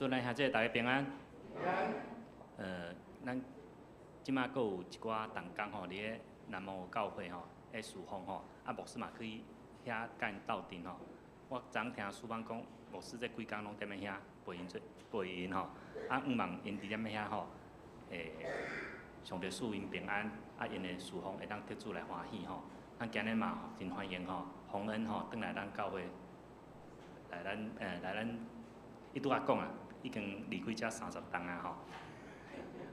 祝咱兄弟大家平安。咱這馬閣有一寡同工吼，佇咧南無教會吼，咧事奉吼，啊牧師嘛去遐佮𪜶鬥陣吼。我昨昏聽書房講，牧師這幾工攏踮咧遐陪𪜶做陪𪜶吼，啊，向望𪜶佇踮咧遐吼，上帝賜𪜶平安，啊，𪜶的事奉會當得主來歡喜吼。咱今日嘛真歡迎吼，洪恩吼，轉來咱教會，來咱，伊拄仔講啊，已經離開遮30冬啊吼，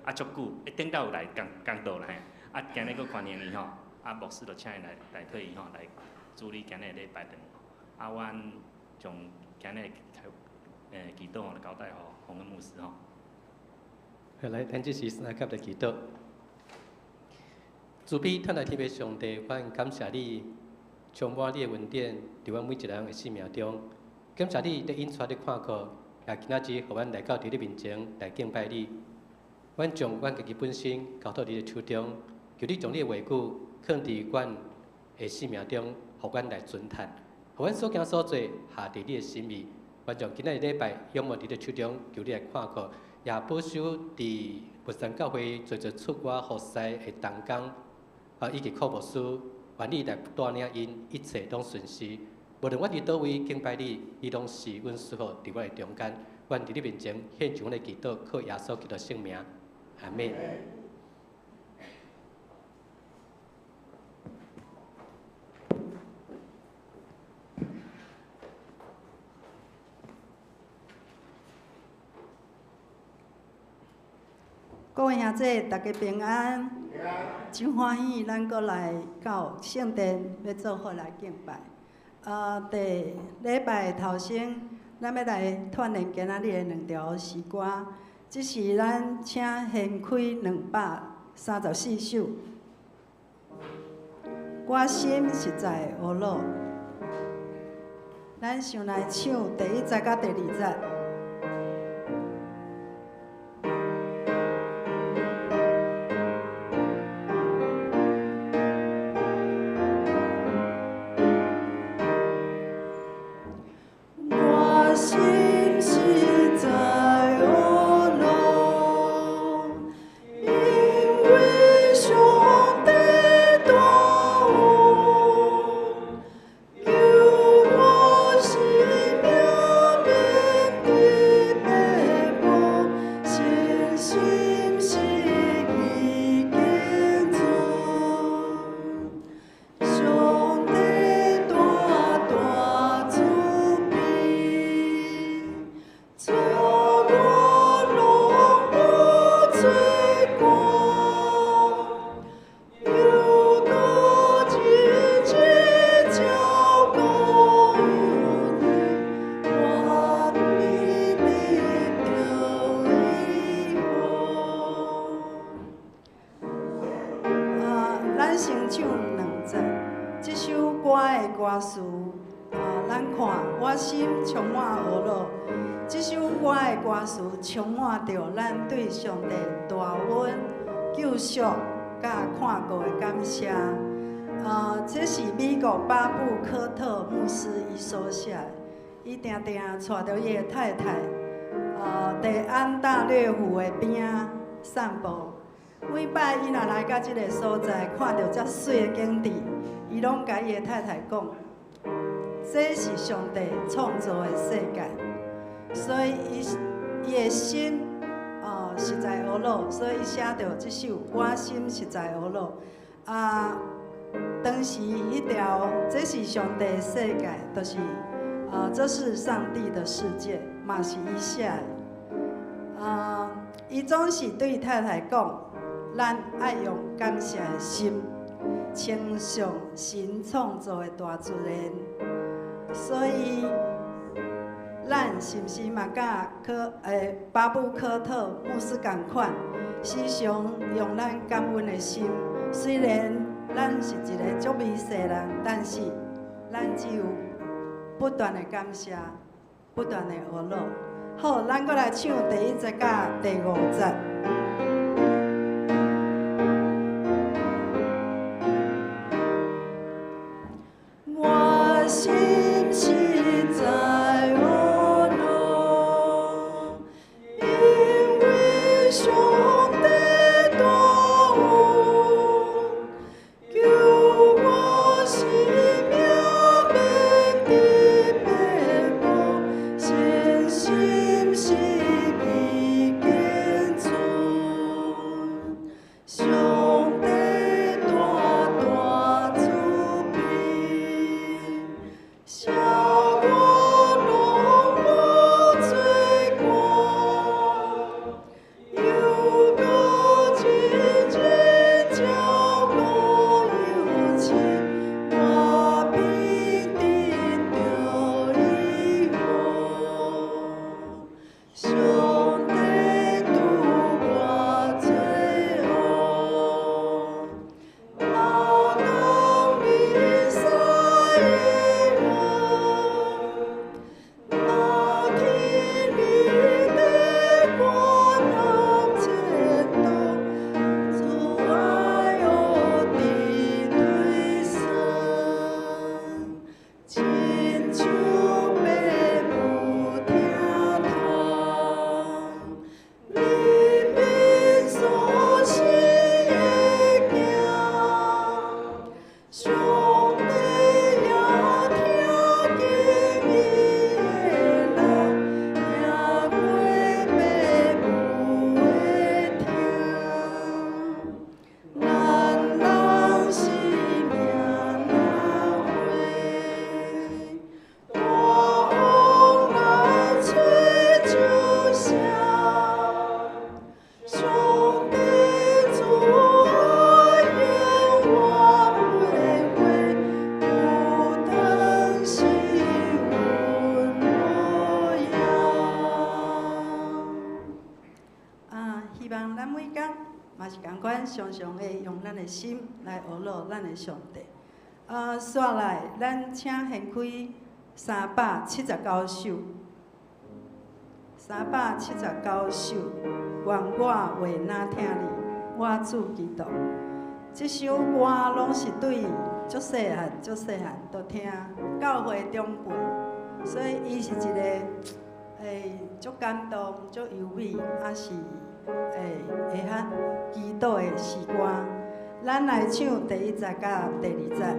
啊足久，伊頂晝有來講講道啦嘿，啊今日閣歡迎伊吼，啊牧師就請伊來代替伊吼來主理今日禮拜堂，啊阮將今日祈禱吼交代予洪恩牧師吼。好來，咱這時三佮來祈禱。慈悲疼愛天父上帝，阮感謝你，充滿你的恩典，佇阮每一個人的生命中。感謝你伫引帶你看顧，也今仔日予阮來到佇你面前來敬拜你。阮將阮家己本身交託你的手中，求你將你的話語囥佇阮的生命中，予阮來遵行，予阮所行所做合佇你的心意。阮將今仔日禮拜仰望佇你的手中，求你來看顧，也保守佇佛山教會做做出外服侍的同工，啊，以及柯牧師，願你來帶領𪜶一切攏順遂。無論我佇佗位敬拜你，你攏是阮師傅佇我的中間。阮佇你面前獻上阮的祈禱，靠耶穌基督聖名，阿們。各位兄弟，大家平安。真歡喜，咱閣來到聖殿，欲做伙來敬拜。第禮拜頭先，咱欲來串聯今仔日的兩條詩歌。這是咱請掀開234首。我心實在懊惱。咱先來唱第一節佮第二節。我心實在懊惱，因為上帝大有，救我性命免得滅亡，信心是伊堅強，上帝大大慈悲，賜我攏無罪過，又閣真濟照顧我，願意得著伊福。咱先唱兩節，這首歌的歌詞，咱看我心充滿懊惱。這首歌的歌詞充滿著咱對上帝大恩、救贖佮看顧的感謝。這是美國巴布科特牧師伊所寫的，伊定定帶著伊的太太，佇安大略湖的邊仔散步。每擺伊若來到這个所在，看著遮媠的景致，伊攏共伊的太太講：這是上帝創造的世界，所以伊的心實在懊惱，所以伊寫著這首《我心實在懊惱》。啊，當時彼條這是上帝的世界，就是這是上帝的世界，嘛是伊寫的。啊，伊總是對太太講：咱愛用感謝的心，稱頌神創造的大自然。所以，咱是毋是嘛佮巴布科特牧師仝款，時常用咱感恩的心。雖然咱是一个足微細人，但是咱只有不斷的感謝，不斷的懊惱。好，咱閣來唱第一節佮第五節。我心實在懊惱，希望咱每工嘛是仝款，常常會用咱的心來呵咾咱的上帝。紲來，咱請掀開379首，379首，願我話若疼你，我主基督。這首歌攏是對足細漢、足細漢都聽教會長輩，所以伊是一個足感動、足優美，也是會曉祈禱的詩歌。咱來唱第一節佮第二節。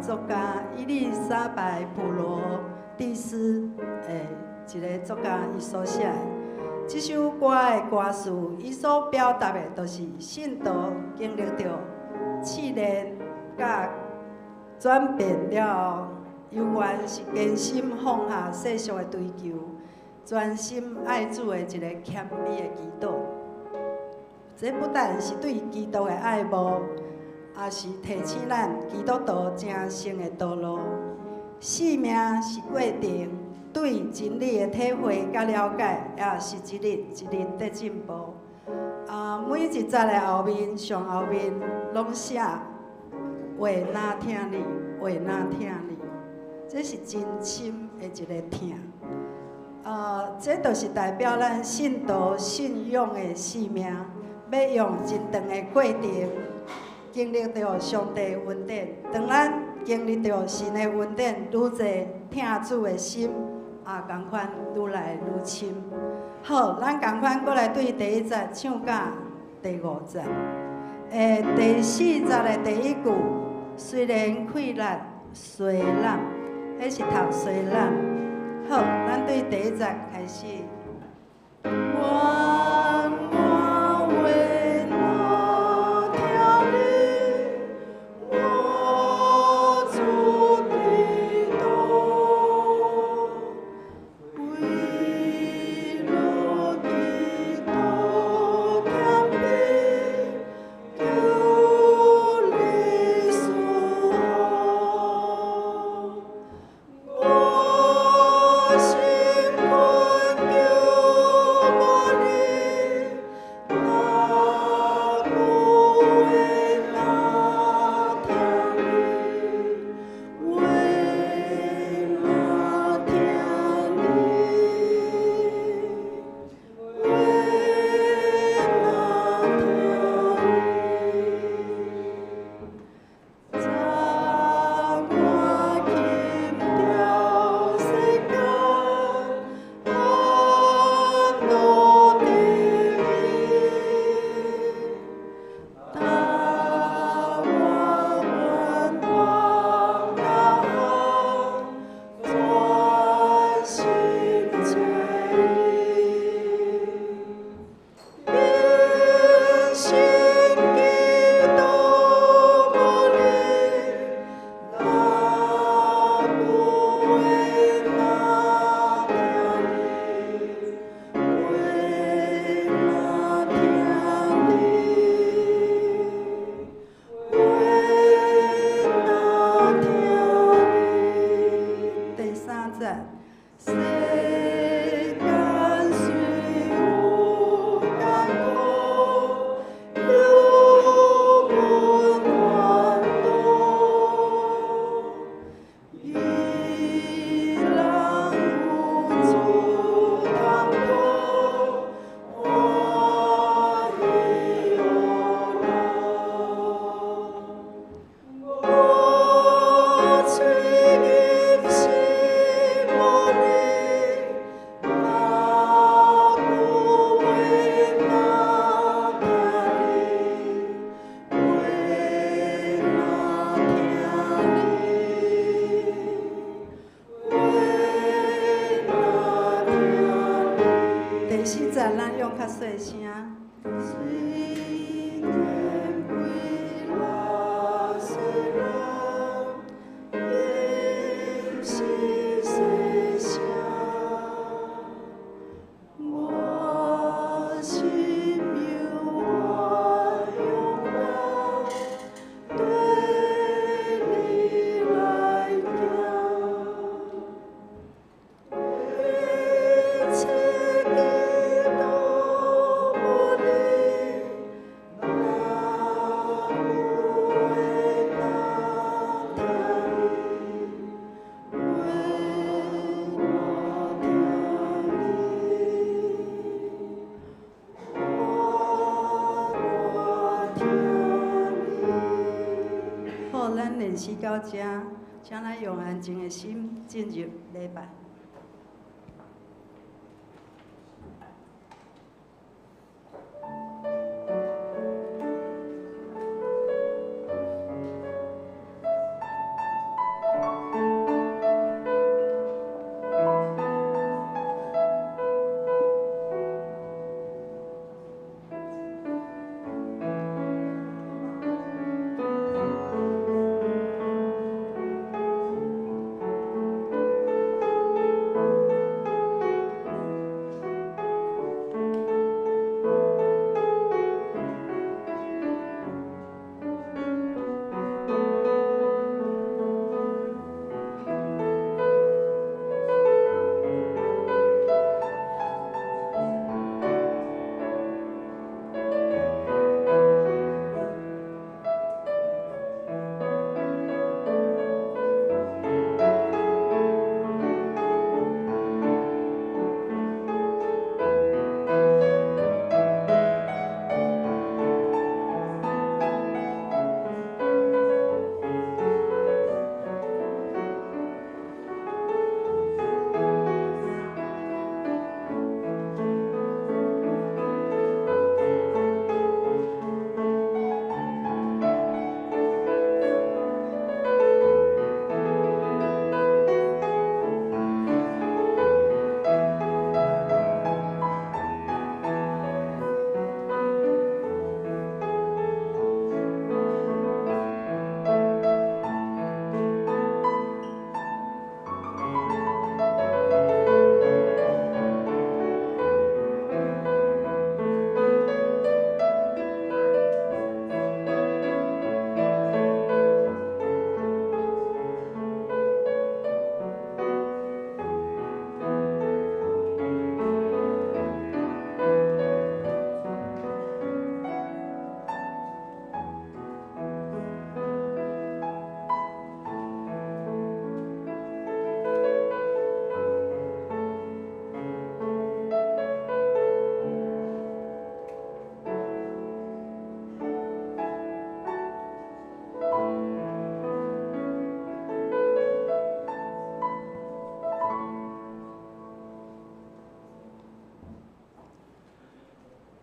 作家伊麗莎白·普羅蒂斯的一个作家，伊所寫的這首歌的歌詞，伊所表達的，就是信徒經歷著試煉佮轉變了後，猶原是堅心放下世俗的追求，專心愛主的一个謙卑的祈禱。這不但是對基督的愛慕，也是提醒咱基督徒成聖的道路。生命是過程，對真理的體會佮了解，也是一日一日佇進步。每一節的後面、上後面，攏寫話若疼你，話若疼你，這是真深的一个疼。這就是代表咱信徒信仰的生命，欲用真長的過程。經歷著上帝恩典，當咱經歷著神的恩典，愈濟疼主的心，也仝款愈來愈深。好，咱仝款閣來對第一節唱到第五節。第四節的第一句，雖然氣力衰懶，彼是讀衰懶。好，咱對第一節開始。我心困求無你。用較細聲。雖然歸落世人，伊毋是細聲，我心猶原仰望，對你來行。一切基督無你，哪有會當疼你？為我疼你，我疼你。好，咱練習到這，請咱用安靜的心進入禮拜。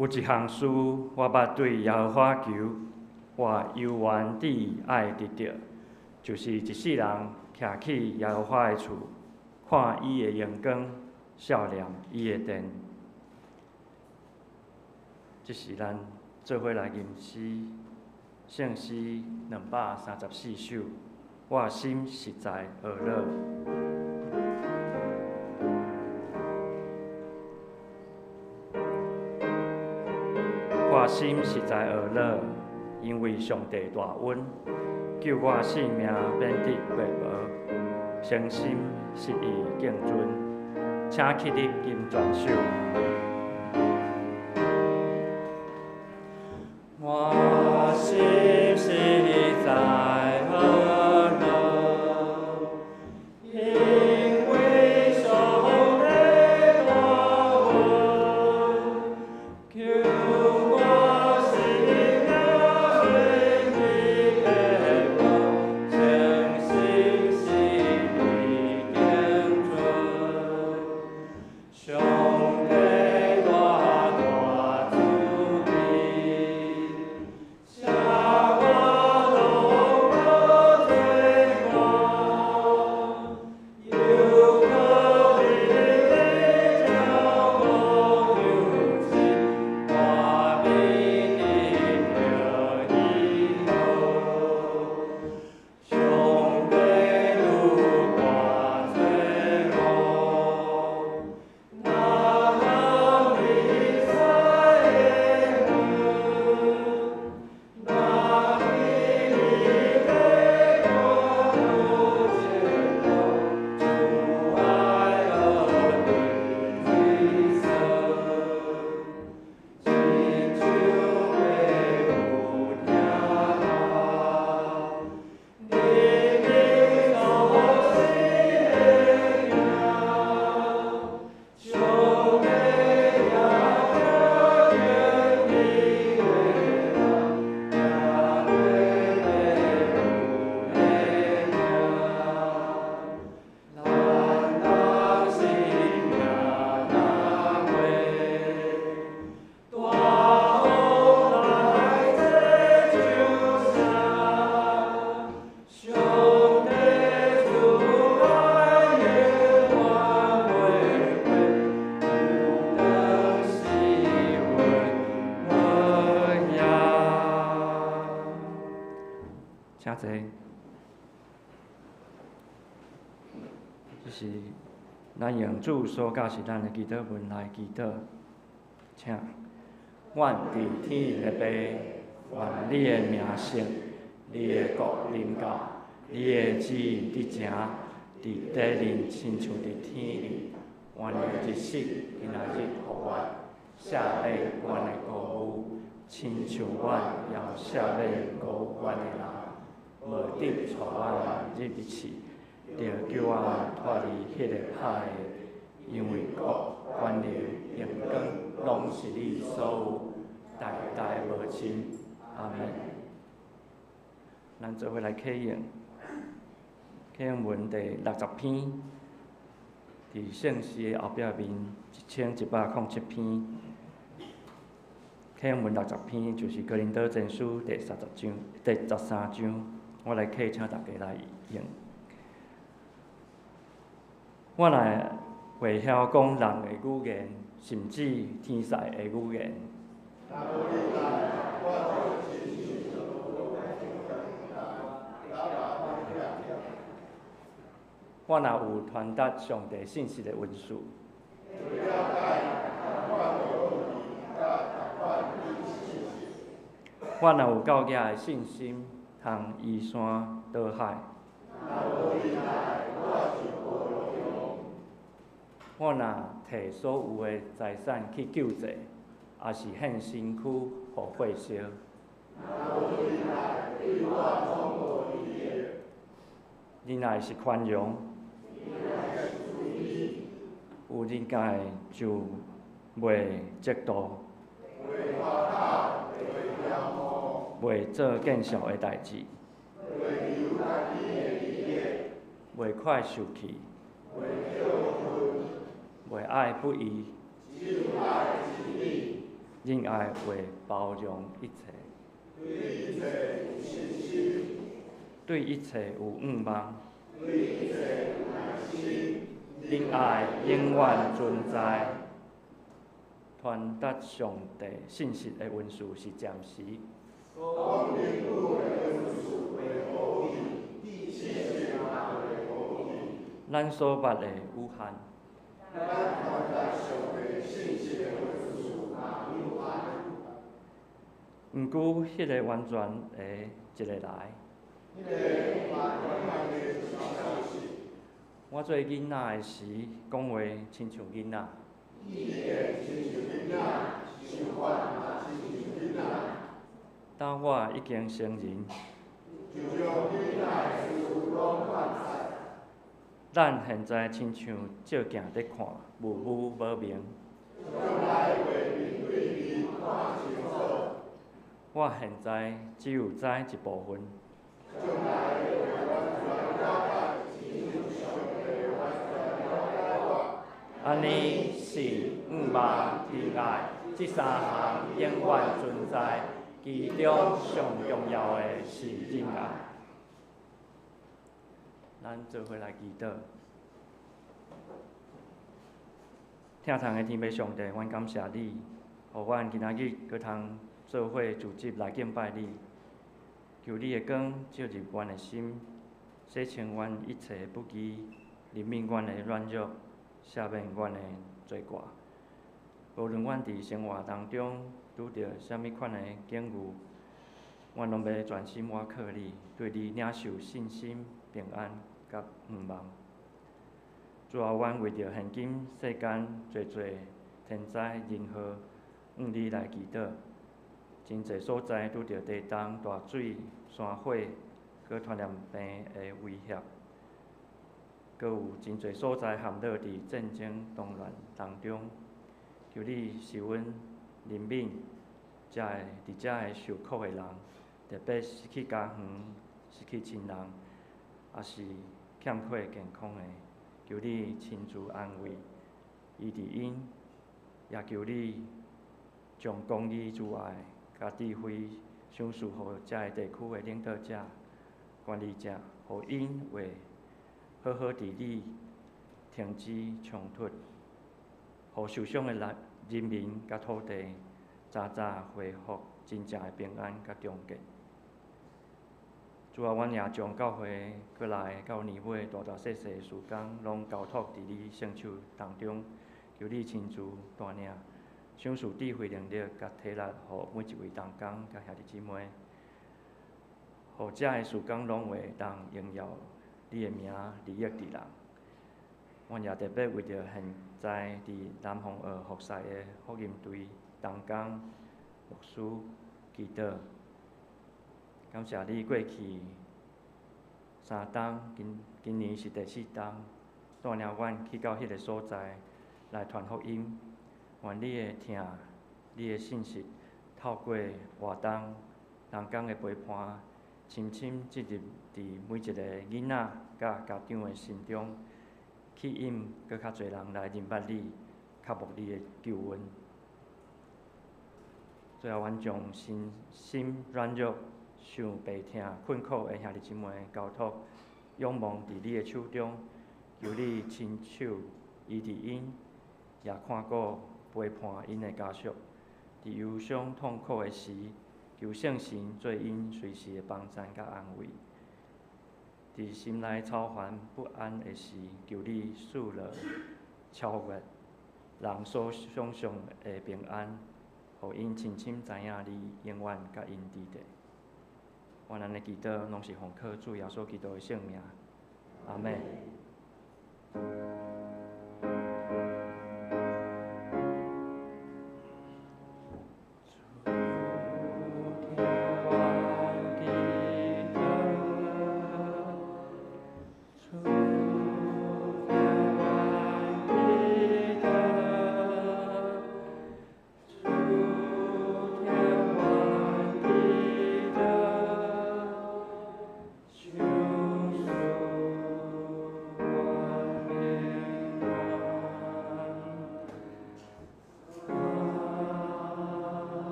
有一項事，我捌對耶和華求，我猶原志愛得著，就是一世人徛去耶和華的厝，看伊的榮光，數念伊的殿。這是咱做伙來吟詩，聖詩234首。我心實在懊惱。我心實在懊惱，因為上帝大恩，救我性命免得滅亡，誠心實意敬尊，請起立金泉首。我心實在懊惱，因為上帝大恩，救我性命免得滅亡，誠心實意敬尊，上帝。這是咱用主所教示咱的祈禱文來祈禱，請。阮佇天的爸，願你的名聖，你的國臨到，你的旨意得成，佇地面親像佇天頂。願你的日食今仔日予阮，赦免阮的過誤，親像阮也赦免過阮的人。無得帶阮入去試，著救阮脫離彼个歹的，因為國、權能、榮光，攏是你所有，代代無盡。阿門。咱做伙來啟用，啟用文第60篇，佇聖詩的後壁面1107篇。啟用文60篇就是哥林多前書第30章、第13章。我來啟，請大家來用。我若會曉講人的語言，甚至天使的語言。我若有傳達上帝信息的恩賜，我若有夠額的信心，通移山倒海，我若提所有的財產去救濟，抑是獻身軀予火燒，仁愛是寬容，有仁愛就袂嫉妒，袂做見笑的代誌，袂快受氣，袂愛不義，仁愛會包容一切，對一切有向望，仁愛永遠存在。傳達上帝信息的恩賜是暫時。咱所捌的有限。毋過，彼个完全的一个來。我做囡仔的時，講話親像囡仔。當我已經成人，咱現在親像照鏡佇看，霧霧無明。我現在只有知一部分。按呢，信、向望、仁愛，這三項永遠存在，其中上重要的是仁愛。咱做伙來祈禱。疼痛的天父上帝，阮感謝你，予阮今仔日閣通做伙聚集來敬拜你。求你的光照入阮的心，洗清阮一切不義，憐憫阮的軟弱，赦免阮的罪過。無論阮佇生活當中拄著啥物款的境遇，阮攏欲專心倚靠你，對你領受信心、平安佮向望。主啊，阮為著現今世間濟濟天災人禍，向你來祈禱。真濟所在拄著地動、大水、山火、閣傳染病的威脅，閣有真濟所在陷落佇戰爭動亂當中。求你賜阮憐憫，遮个佇遮个受苦的人，特別失去家園、失去親人，抑是欠缺健康的，求你親自安慰、醫治𪜶，也求你將公義慈愛佮智慧賞賜予遮个地區的領導者、管理者，予𪜶會好好治理，停止衝突，予受傷的人人民佮土地早早恢復真正的平安佮重建。主啊，阮也將教會過來到年尾大大細細的事工，攏交託佇你聖手當中，求你親自帶領，賞賜智慧能力佮體力，予每一位同工佮兄弟姊妹，予遮的事工攏會當榮耀你的名，利益佇人。阮也特別為著現在佇南方學服侍的福音隊同工、牧師祈禱。感謝你過去3冬，今年是第4冬，帶領阮去到彼个所在來傳福音。願你的疼，你的信實，透過活動同工的陪伴，深深進入佇每一個囡仔佮家長的心中，吸引閣較濟人來認捌你，渴慕你的救恩。最後，阮將身心軟弱、受病疼困苦的兄弟姊妹交託，仰望佇你的手中，求你親手醫治𪜶，也看顧陪伴𪜶的家屬。佇憂傷痛苦的時，求聖神做𪜶隨時的幫贊佮安慰。佇心內操煩不安的時，求你賜落超越人所想象的平安，予𪜶深深知影你永遠佮𪜶佇咧。阮按呢祈禱，攏是奉靠主耶穌基督的聖名，阿們。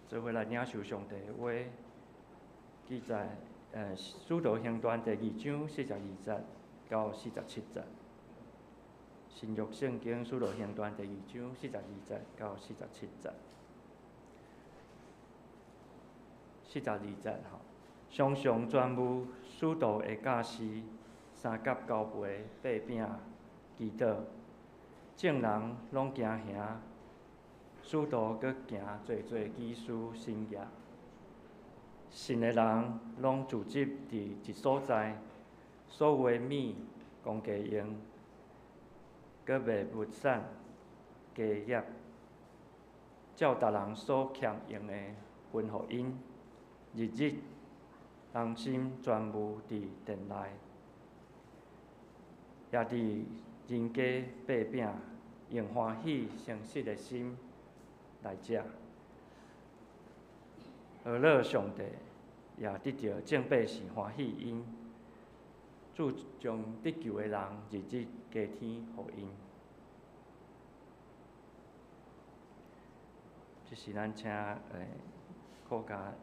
做伙來領受上帝的話，記載《使徒行傳》第二章42節到47節。新約聖經《使徒行傳》第二章42節到47節。42節吼，常常專務使徒的教示，相佮交陪、擘餅、祈禱，眾人攏驚嚇。使徒閣行濟濟奇事神蹟，信的人攏聚集佇一所在，所有的物公家用，閣賣物產家業，照逐人所欠用的分予𪜶，日日同心專務佇殿內，也佇人家擘餅，用歡喜誠實的心來食，呵咾上帝也得著眾百姓歡喜𪜶，主將得救的人日日加添予𪜶。這是咱請客家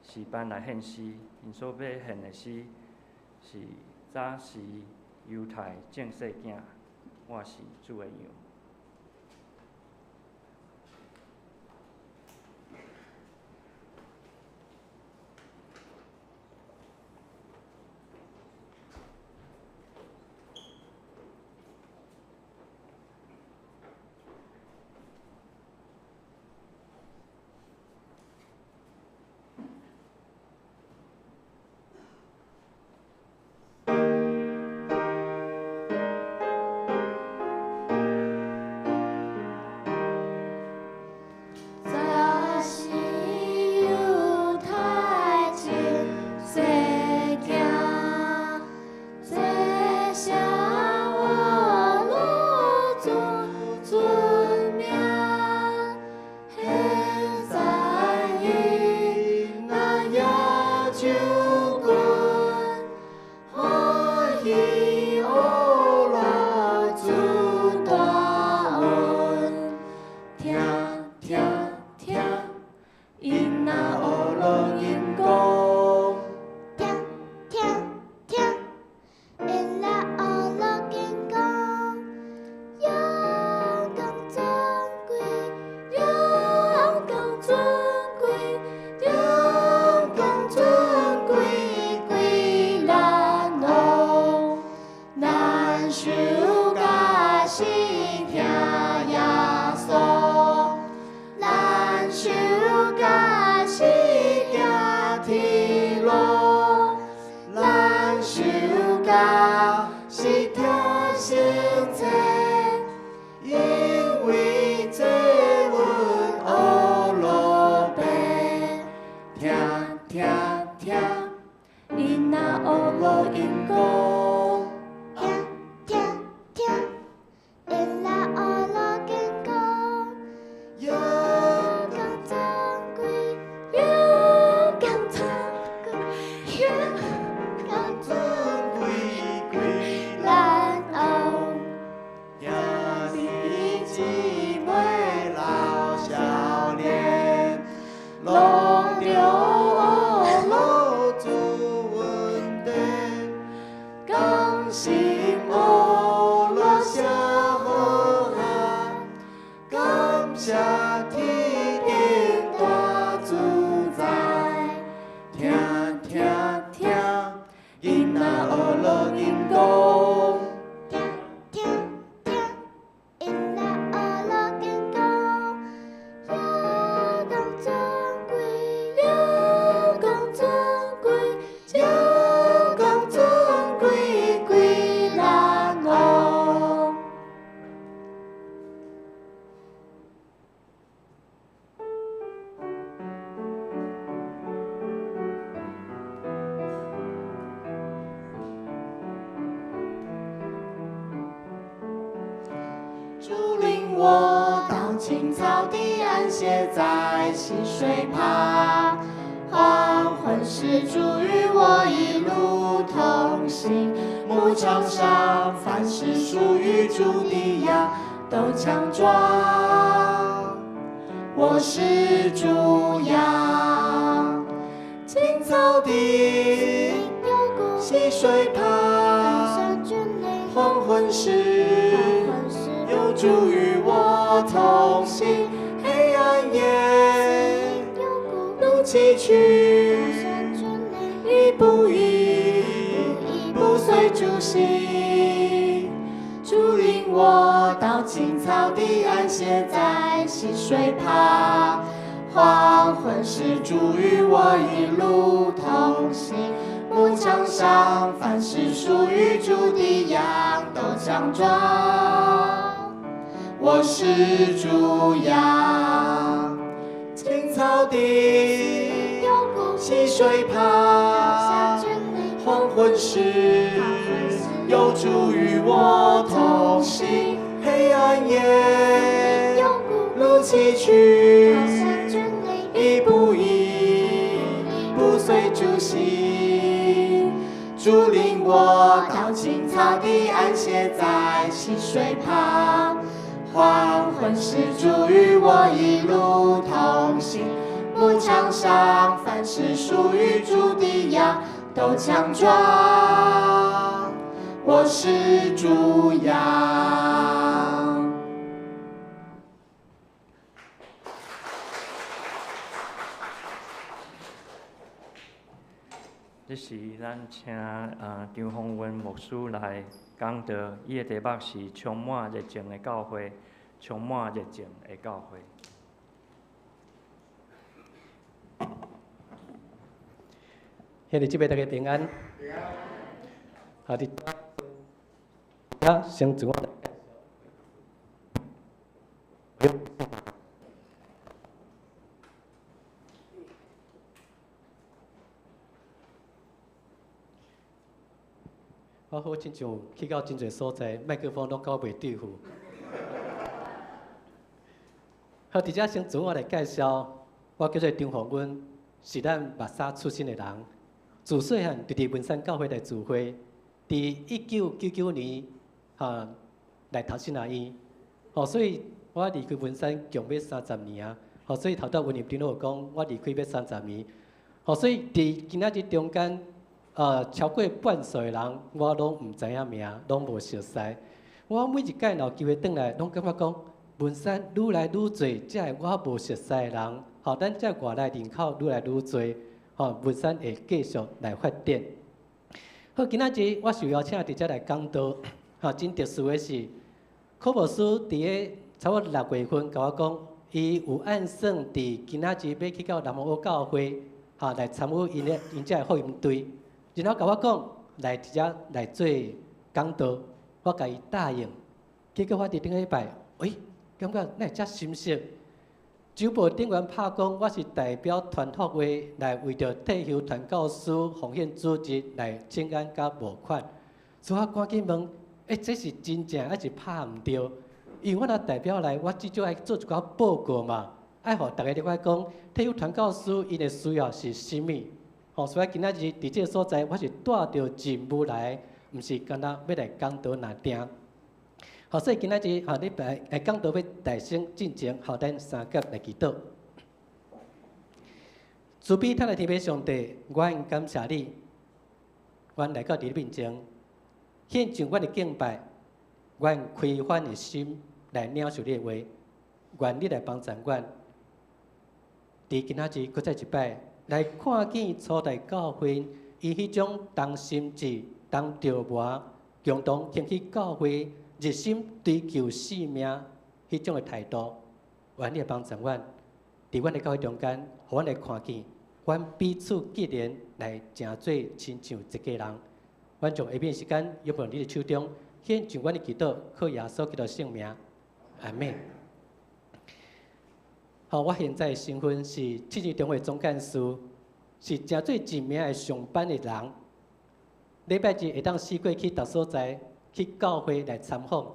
詩班來獻詩，𪜶所欲獻的詩是早時猶太眾細囝，我是主的羊。主。歇在溪水旁。黃昏時，主與我一路同行，牧場上凡是屬於主的羊都強壯。我是主羊，青草地，溪水旁，黃昏時，有主與我同行，黑暗夜，路崎嶇，一步一步隨主行，主領我到青草地安歇在溪水旁。黃昏時，主與我一路同行，牧場上凡是屬於主的羊都強壯。我是主羊，青草地，溪水旁，黃昏時，有主與我同行，黑暗夜，路崎嶇，一步一步隨主行，主領我到青草地安歇在溪水旁。黃昏時，主與我一路同行，牧場上凡是屬於主的羊都強壯。我是主羊。這時，咱請張宏文牧師來講道，伊的題目是充滿熱情的教會，充滿熱情的教會。兄弟姊妹，大家平安。好的，啊，先自我。我好親像去到真濟所在，麥克風攏夠袂對付。好，佇遮先自我來介紹，我叫做張宏文，是咱密沙出身的人。自細漢就佇文山教會來聚會，佇1999年哈來讀神學院，吼，所以我離開文山共欲30年啊，吼，所以頭拄溫業長老有講，我離開欲30年，吼，所以佇今仔日中間，超過半數的人，我攏毋知影名，攏無熟似。我每一擺若有機會轉來，攏感覺講文山愈來愈濟，這个我無熟似的人，吼，咱這外來人口愈來愈濟，吼，文山會繼續來發展。好，今仔日我受邀請佇遮來講道，吼，真特殊的是，柯牧師佇个差不多6月份共我講，伊有按算佇今仔日欲去到南湖教會，吼，來參與𪜶的𪜶遮的福音隊。然後共我講來佇遮來做講道，我共伊答應。結果我佇頂禮拜，欸，感覺哪會遮心熟？周報頂懸拍講，我是代表團福會來為著退休傳教師奉獻組織來請願佮募款，所以我趕緊問，欸，這是真正抑是拍毋對？因為我若代表來，我至少愛做一寡報告嘛，愛予逐家了解講退休傳教師𪜶的需要是啥物。吼，所以今仔日佇這个所在，我是帶著任務來，毋是干焦欲來講道爾定。好，所以今仔日吼，禮拜講道欲大聲進前，予咱三甲來祈禱。慈悲疼愛天父上帝，阮感謝你，阮來到佇你面前，獻上阮的敬拜，阮開放的心來領受你的話，願你來幫助阮。佇今仔日閣再一擺來看見初代教會，伊彼種同心志、同著魔、共同興起教會、熱心追求性命彼種的態度，願你來幫助阮，佇阮的教會中間，予阮來看見，阮彼此結連來成做親像一家人。阮將下面時間交予你的手中，獻上阮的祈禱，靠耶穌基督聖名，阿們。好，我現在的身份是七日中會總幹事，是誠做一名的上班的人。禮拜日會當四過去逐所在去教會來參訪，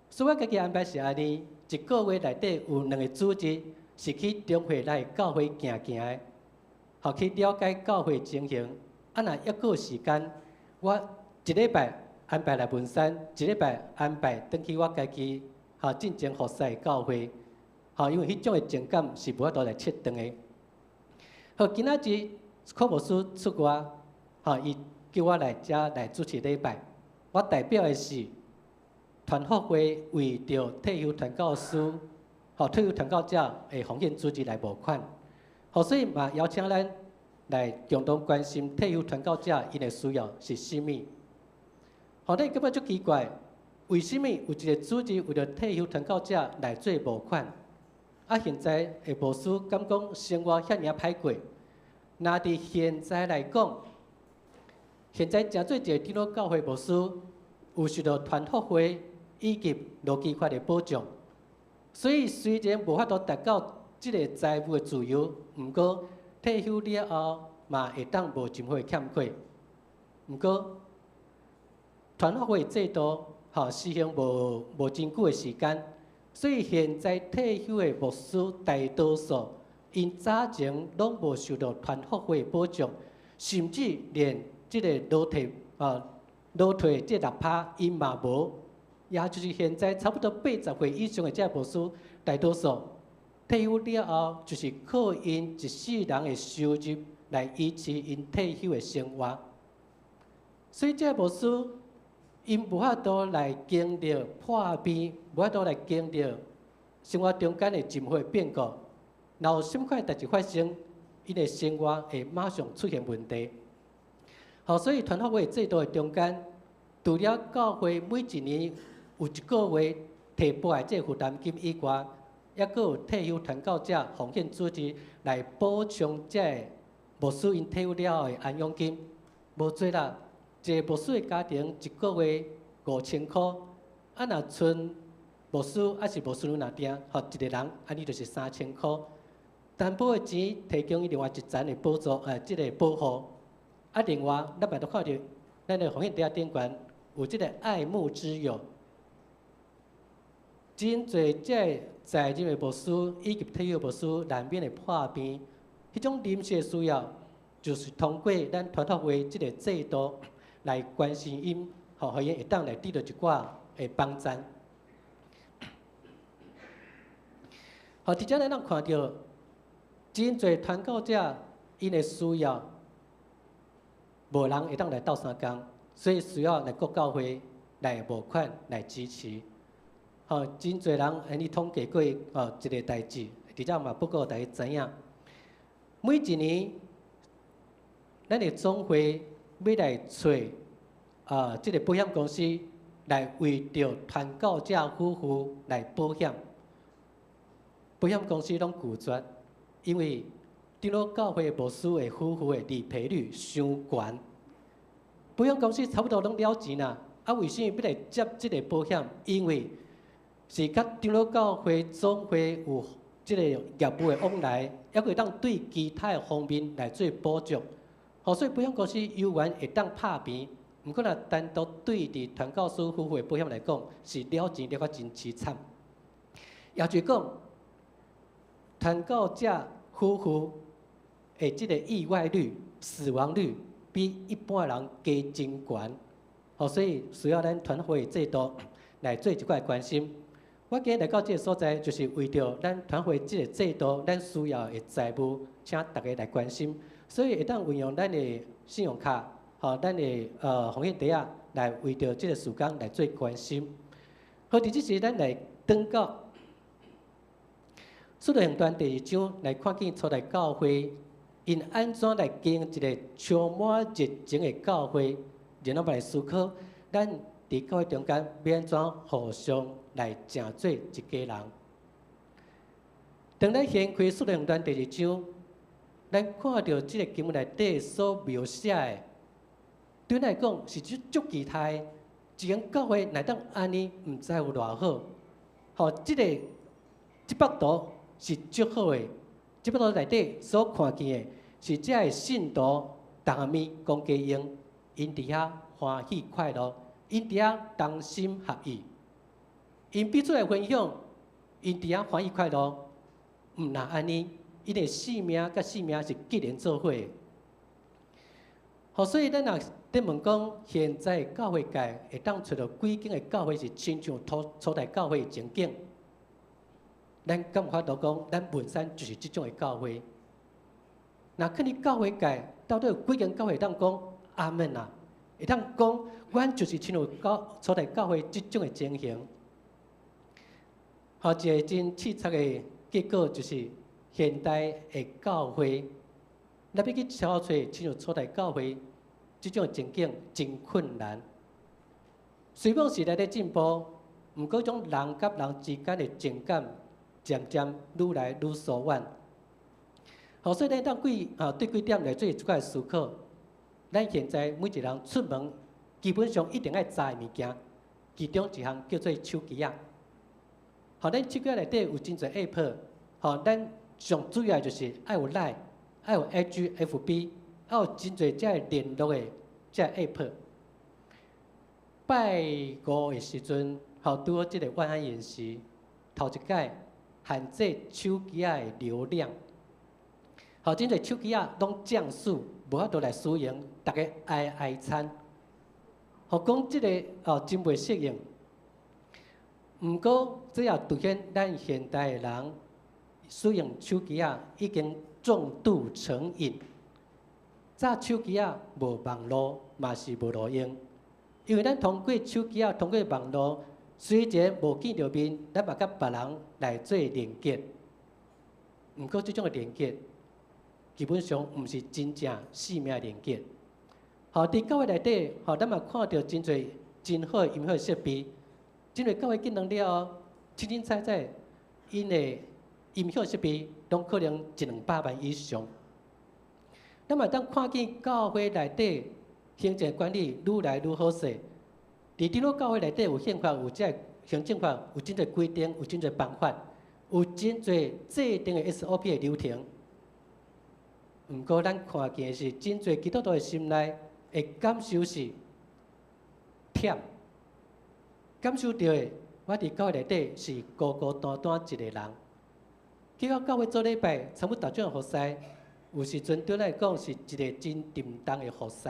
所以我家己安排是按呢：一個月內底有兩个主日，是去中會來教會行行的，予去了解教會情形。啊，若猶閣有時間，我一禮拜安排來文山，一禮拜安排轉去我家己，予進前服侍的教會，予因為彼種的情感是無法度來切斷的。好，今仔日柯牧師出外，予伊叫我來遮來主持禮拜，我代表的是團復會為著退休傳教師，予退休傳教者的奉獻組織來募款，予所以嘛邀請咱來共同關心退休傳教者𪜶的需要是啥物。予你感覺足奇怪，為啥物有一個組織為著退休傳教者來做募款？啊，現在的牧師敢講生活遐爾仔歹過？若佇現在來講，現在誠做一个長老教會牧師，有受到團復會以及勞基法的保障，所以雖然無法度達到這个財務的自由，毋過退休了後嘛會當無任何欠缺。毋過團復會制度吼實行無真久的時間，所以現在退休的牧師大多數，𪜶早前攏無受到團復會保障，甚至連這个勞退啊勞退這6%𪜶嘛無，也就是現在差不多80歲以上的這牧師，大多數退休了後，就是靠𪜶一世人的收入來維持𪜶退休的生活。所以這牧師𪜶無法度來經歷破病，無法度來經歷生活中間的任何變故。若有啥物款代誌發生，𪜶的生活會馬上出現問題。予所以團復會制度的中間，除了教會每一年有一個月提撥的這個負擔金以外，猶閣有退休傳教者奉獻組織來補充這个牧師𪜶退休了後的安養金。無濟啦，一个牧師的家庭一個月5000箍，啊若賰牧師抑是牧師娘若定，予一个人，按呢就是3000箍。擔保的錢提供伊另外一層的補助，這个保護。啊，另外，咱嘛都看著咱的奉獻袋仔頂懸有這个愛慕之友，真濟這个在任的牧師以及退休牧師難免會破病，彼種臨時的需要，就是通過咱團復會這个制度來關心𪜶，予𪜶會當來得到一寡的幫贊。予佇遮咱通看著，真濟傳教者𪜶的需要，無人會當來鬥相共，所以需要來各教會來募款來支持。予真濟人按呢統計過哦一个代誌，佇遮嘛報告大家知影。每一年，咱的總會欲來揣啊，這个保險公司來為著傳教者夫婦來保險，保險公司攏拒絕，因為長老教會牧師的夫婦的理賠率傷懸，保險公司差不多攏了錢啦。啊，為啥物欲來接這个保險？因為是佮長老教會總會有這个業務的往來，猶閣會當對其他的方面來做保障。予所以保險公司猶原會當拍平，毋過若單獨對佇傳教士夫婦的保險來講，是了錢了甲真悽慘。也就是講，傳教者夫婦的這个意外率、死亡率比一般人加真懸。予所以需要咱團會制度來做一寡關心。我今日來到這个所在，就是為著咱團會這个制度，咱需要的財務，請大家來關心。所以會當運用咱的信用卡，予咱的奉獻袋仔來為著這个事工來做關心。好，佇這時咱來轉到使徒行傳第二章來看見初代教會，𪜶按怎來經營一个充滿熱情的教會，然後來思考咱佇教會中間欲按怎互相來成做一家人。當咱掀開使徒行傳第二章，咱看著這个經文內底所描寫的，對咱來講是足足奇特的。一間教會若當按呢，毋知有偌好。予這个這幅圖是足好的。這幅圖內底所看見的是這个信徒逐項物講家用，𪜶佇遐歡喜快樂，𪜶佇遐同心合意，𪜶彼此來分享，𪜶佇遐歡喜快樂。毋若按呢，𪜶的性命佮性命是结連做伙。予所以咱若咧問講，現在教會界會當揣著幾間的教會是親像初代教會的情景，咱敢有法度講，咱文山就是這種的教會？若去你教會界，到底有幾間教會會當講阿門啊？會當講，阮就是親像教初代教會這種的情形。予一個真凄慘的結果，就是現代的教會，若欲去超揣親像初代教會這種情景，真困難。雖講時代咧進步，毋過種人佮人之間的情感，漸漸愈來愈疏遠。予所以咱當幾啊對幾點來做一寡思考。咱現在每一個人出門，基本上一定愛查的物件，其中一項叫做手機仔。予咱手機內底有真濟 app，予咱上主要就是愛有 Line，愛有 IG、FB，愛有真濟這个聯絡的這个 app。拜五的時陣，予拄好這个萬安筵席，頭一擺限制手機仔的流量，予真濟手機仔攏降速，無法度來使用，逐家哀哀慘。予講這个哦，真袂適應。毋過，這也凸顯咱現代的人使用手機仔已經重度成癮。早手機仔無網路嘛是無路用，因為咱通過手機仔，通過網路，雖然無見著面，咱嘛佮別人來做連結。毋過，這種的連結，基本上毋是真正生命的連結。予佇教會內底，予咱嘛看著真濟真好的音響設備。進入教會進來了後，清清彩彩，𪜶的音響設備攏可能一兩百萬以上。咱嘛當看見教會內底行政管理愈來愈好勢。佇長老教會內底有憲法，有這个行政法，有真濟規定，有真濟辦法，有真濟制定的 SOP 的流程。毋過咱看見的是，真濟基督徒的心內會感受是忝，感受著的，我佇教會內底是孤孤單單一個人。結果教會做禮拜，參與大眾服侍，有時陣對咱來講是一個真沉重的服侍。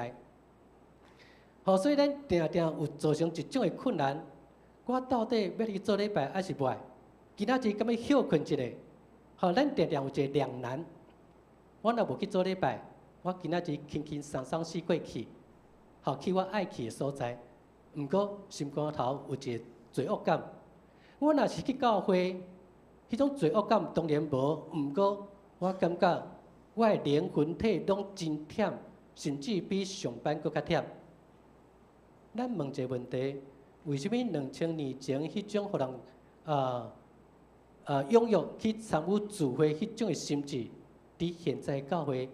予所以咱定定有造成一種的困難。我到底欲去做禮拜，抑是無愛？今仔日敢欲歇睏一下？予咱定定有一個兩難。我若無去做禮拜，我今仔日輕輕鬆鬆四過去，予去我愛去的所在。毋過心肝頭有一個罪惡感。我若是去教會，彼種罪惡感當然無，毋過我感覺我的靈魂體攏真忝，甚至比上班閣較忝。咱問一個問題：為啥物2000年前彼種予人踴躍去參與聚會彼種的心志，佇現在教會，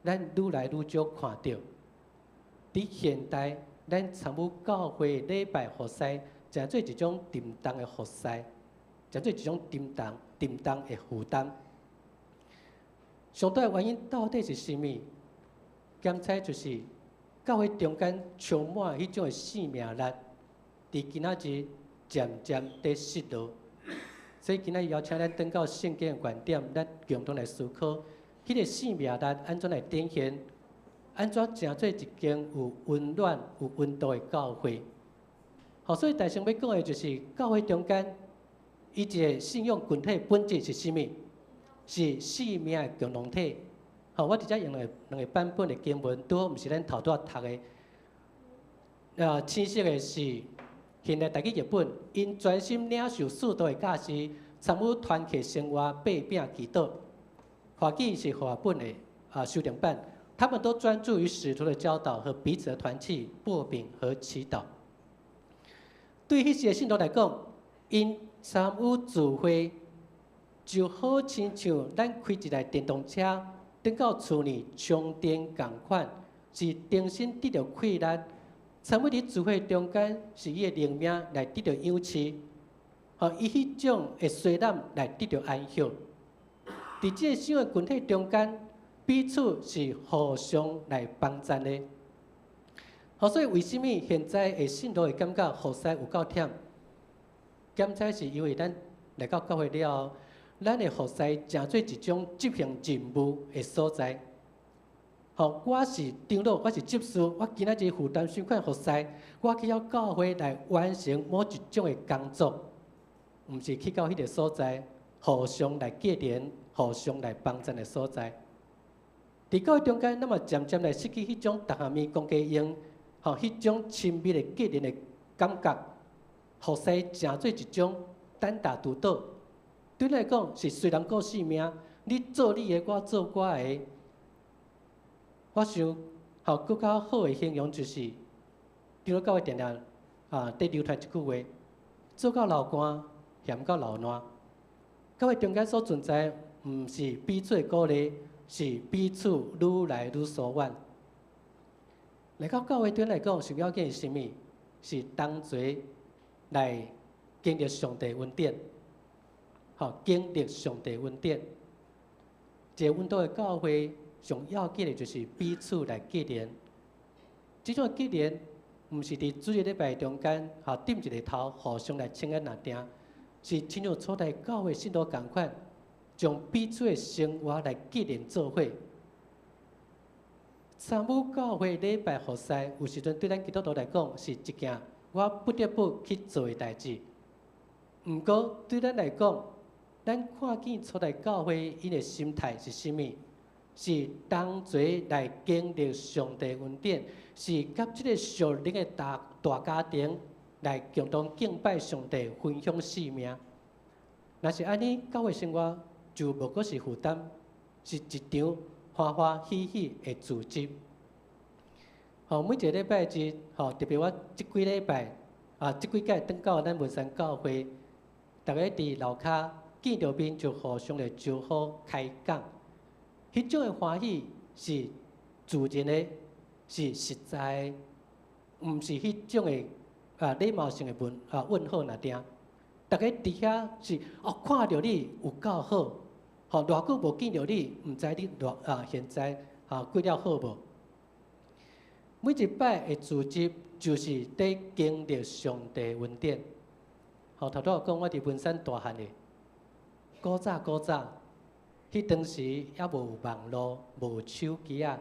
咱愈來愈少看著。佇現代，咱參與教會禮拜服侍，成做一種沉重的服侍，成做一種沉重、沉重的負擔。上大的原因到底是啥物？檢查就是教會中間充滿彼種的生命力，佇今仔日漸漸佇失落。所以今仔日邀請咱轉到聖經的觀點，咱共同來思考，彼個生命力按怎來展現，按怎成做一間有溫暖、有溫度的教會。予所以大先欲講的就是教會中間，伊一個信仰群體本質是啥物？是生命的共同體。予我佇遮用兩個版本的經文，拄好毋是咱頭拄仔讀的。青色的是現代台語譯本，𪜶專心領受使徒的教示，參與團契生活，擘餅祈禱。華語是和合本的修訂版，他們都專注於使徒的教導和彼此的團契、擘餅和祈禱。對彼時的信徒來講，𪜶參與聚會就好親像咱開一台電動車，轉到厝裡充電仝款，是重新得著氣力。參與佇聚會中間，是伊的靈命來得著養飼，予伊彼種的衰懶來得著安息。佇這個信仰群體中間，彼此是互相來幫贊的。予所以為啥物現在的信徒會感覺服侍有夠忝？檢查是因為咱來到教會了後，咱的服侍成做一種執行任務的所在。吼，我是長老，我是執事，我今仔日負擔啥款服侍，我去到教會來完成某一種的工作，毋是去到彼個所在，互相來結連、互相來幫贊的所在。佇教會中間，咱嘛漸漸來失去彼種逐項物講加用，吼，彼種親密的結連的感覺，服侍成做一種單打獨鬥。對咱來講，是隨人顧性命，你做你的，我做我的。我想，吼，閣較好的形容就是，長老教會定定啊，佇流傳一句話：做到流汗，嫌到流爛。教會中間所存在，毋是彼此的鼓勵，是彼此愈來愈疏遠。來到教會對咱來講，上要緊是啥物？是同齊來經歷上帝恩典，吼，經歷上帝恩典。一個穩當的教會，上要緊的就是彼此來結連。這種結連，毋是佇主日禮拜中間，吼，點一個頭，互相來請安爾定，是親像初代教會信徒仝款，將彼此的生活來結連做伙。參與教會禮拜服侍，有時陣對咱基督徒來講是一件我不得不去做的代誌。毋過對咱來講，咱看見初代教會𪜶的心態是啥物？是同齊來經歷上帝恩典，是佮這个屬靈的大大家庭來共同敬拜上帝、分享性命。若是按呢，教會生活就無閣是負擔，是一場歡歡喜喜的組織。吼，每一个禮拜日，吼，特別我這幾禮拜啊，這幾擺轉到咱文山教會，逐家佇樓跤見著面就互相來招呼開講，彼種的歡喜是自然的，是實在的，毋是彼種的啊禮貌性的問啊問候爾定。逐家佇遐是哦，看著你有夠好，吼，偌久無見著你，毋知你偌啊現在啊過了好無？每一擺的聚集，就是佇經歷上帝恩典。吼，頭拄仔講我佇文山大漢的，古早古早，彼當時猶無網路，無手機仔，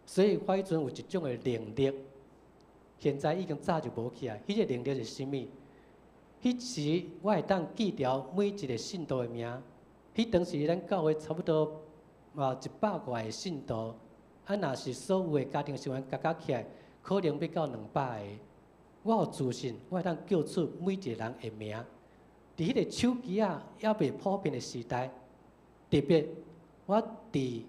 所以我彼陣有一種的能力，現在已經早就無去啊。彼個能力是啥物？彼時我會當記牢每一个信徒的名。彼當時咱教會差不多啊一百外个信徒，啊，若是所有的家庭成員加加起來，可能欲到200個。我有自信，我會當叫出每一個人的名。佇彼个手機仔猶未普遍的時代，特別我佇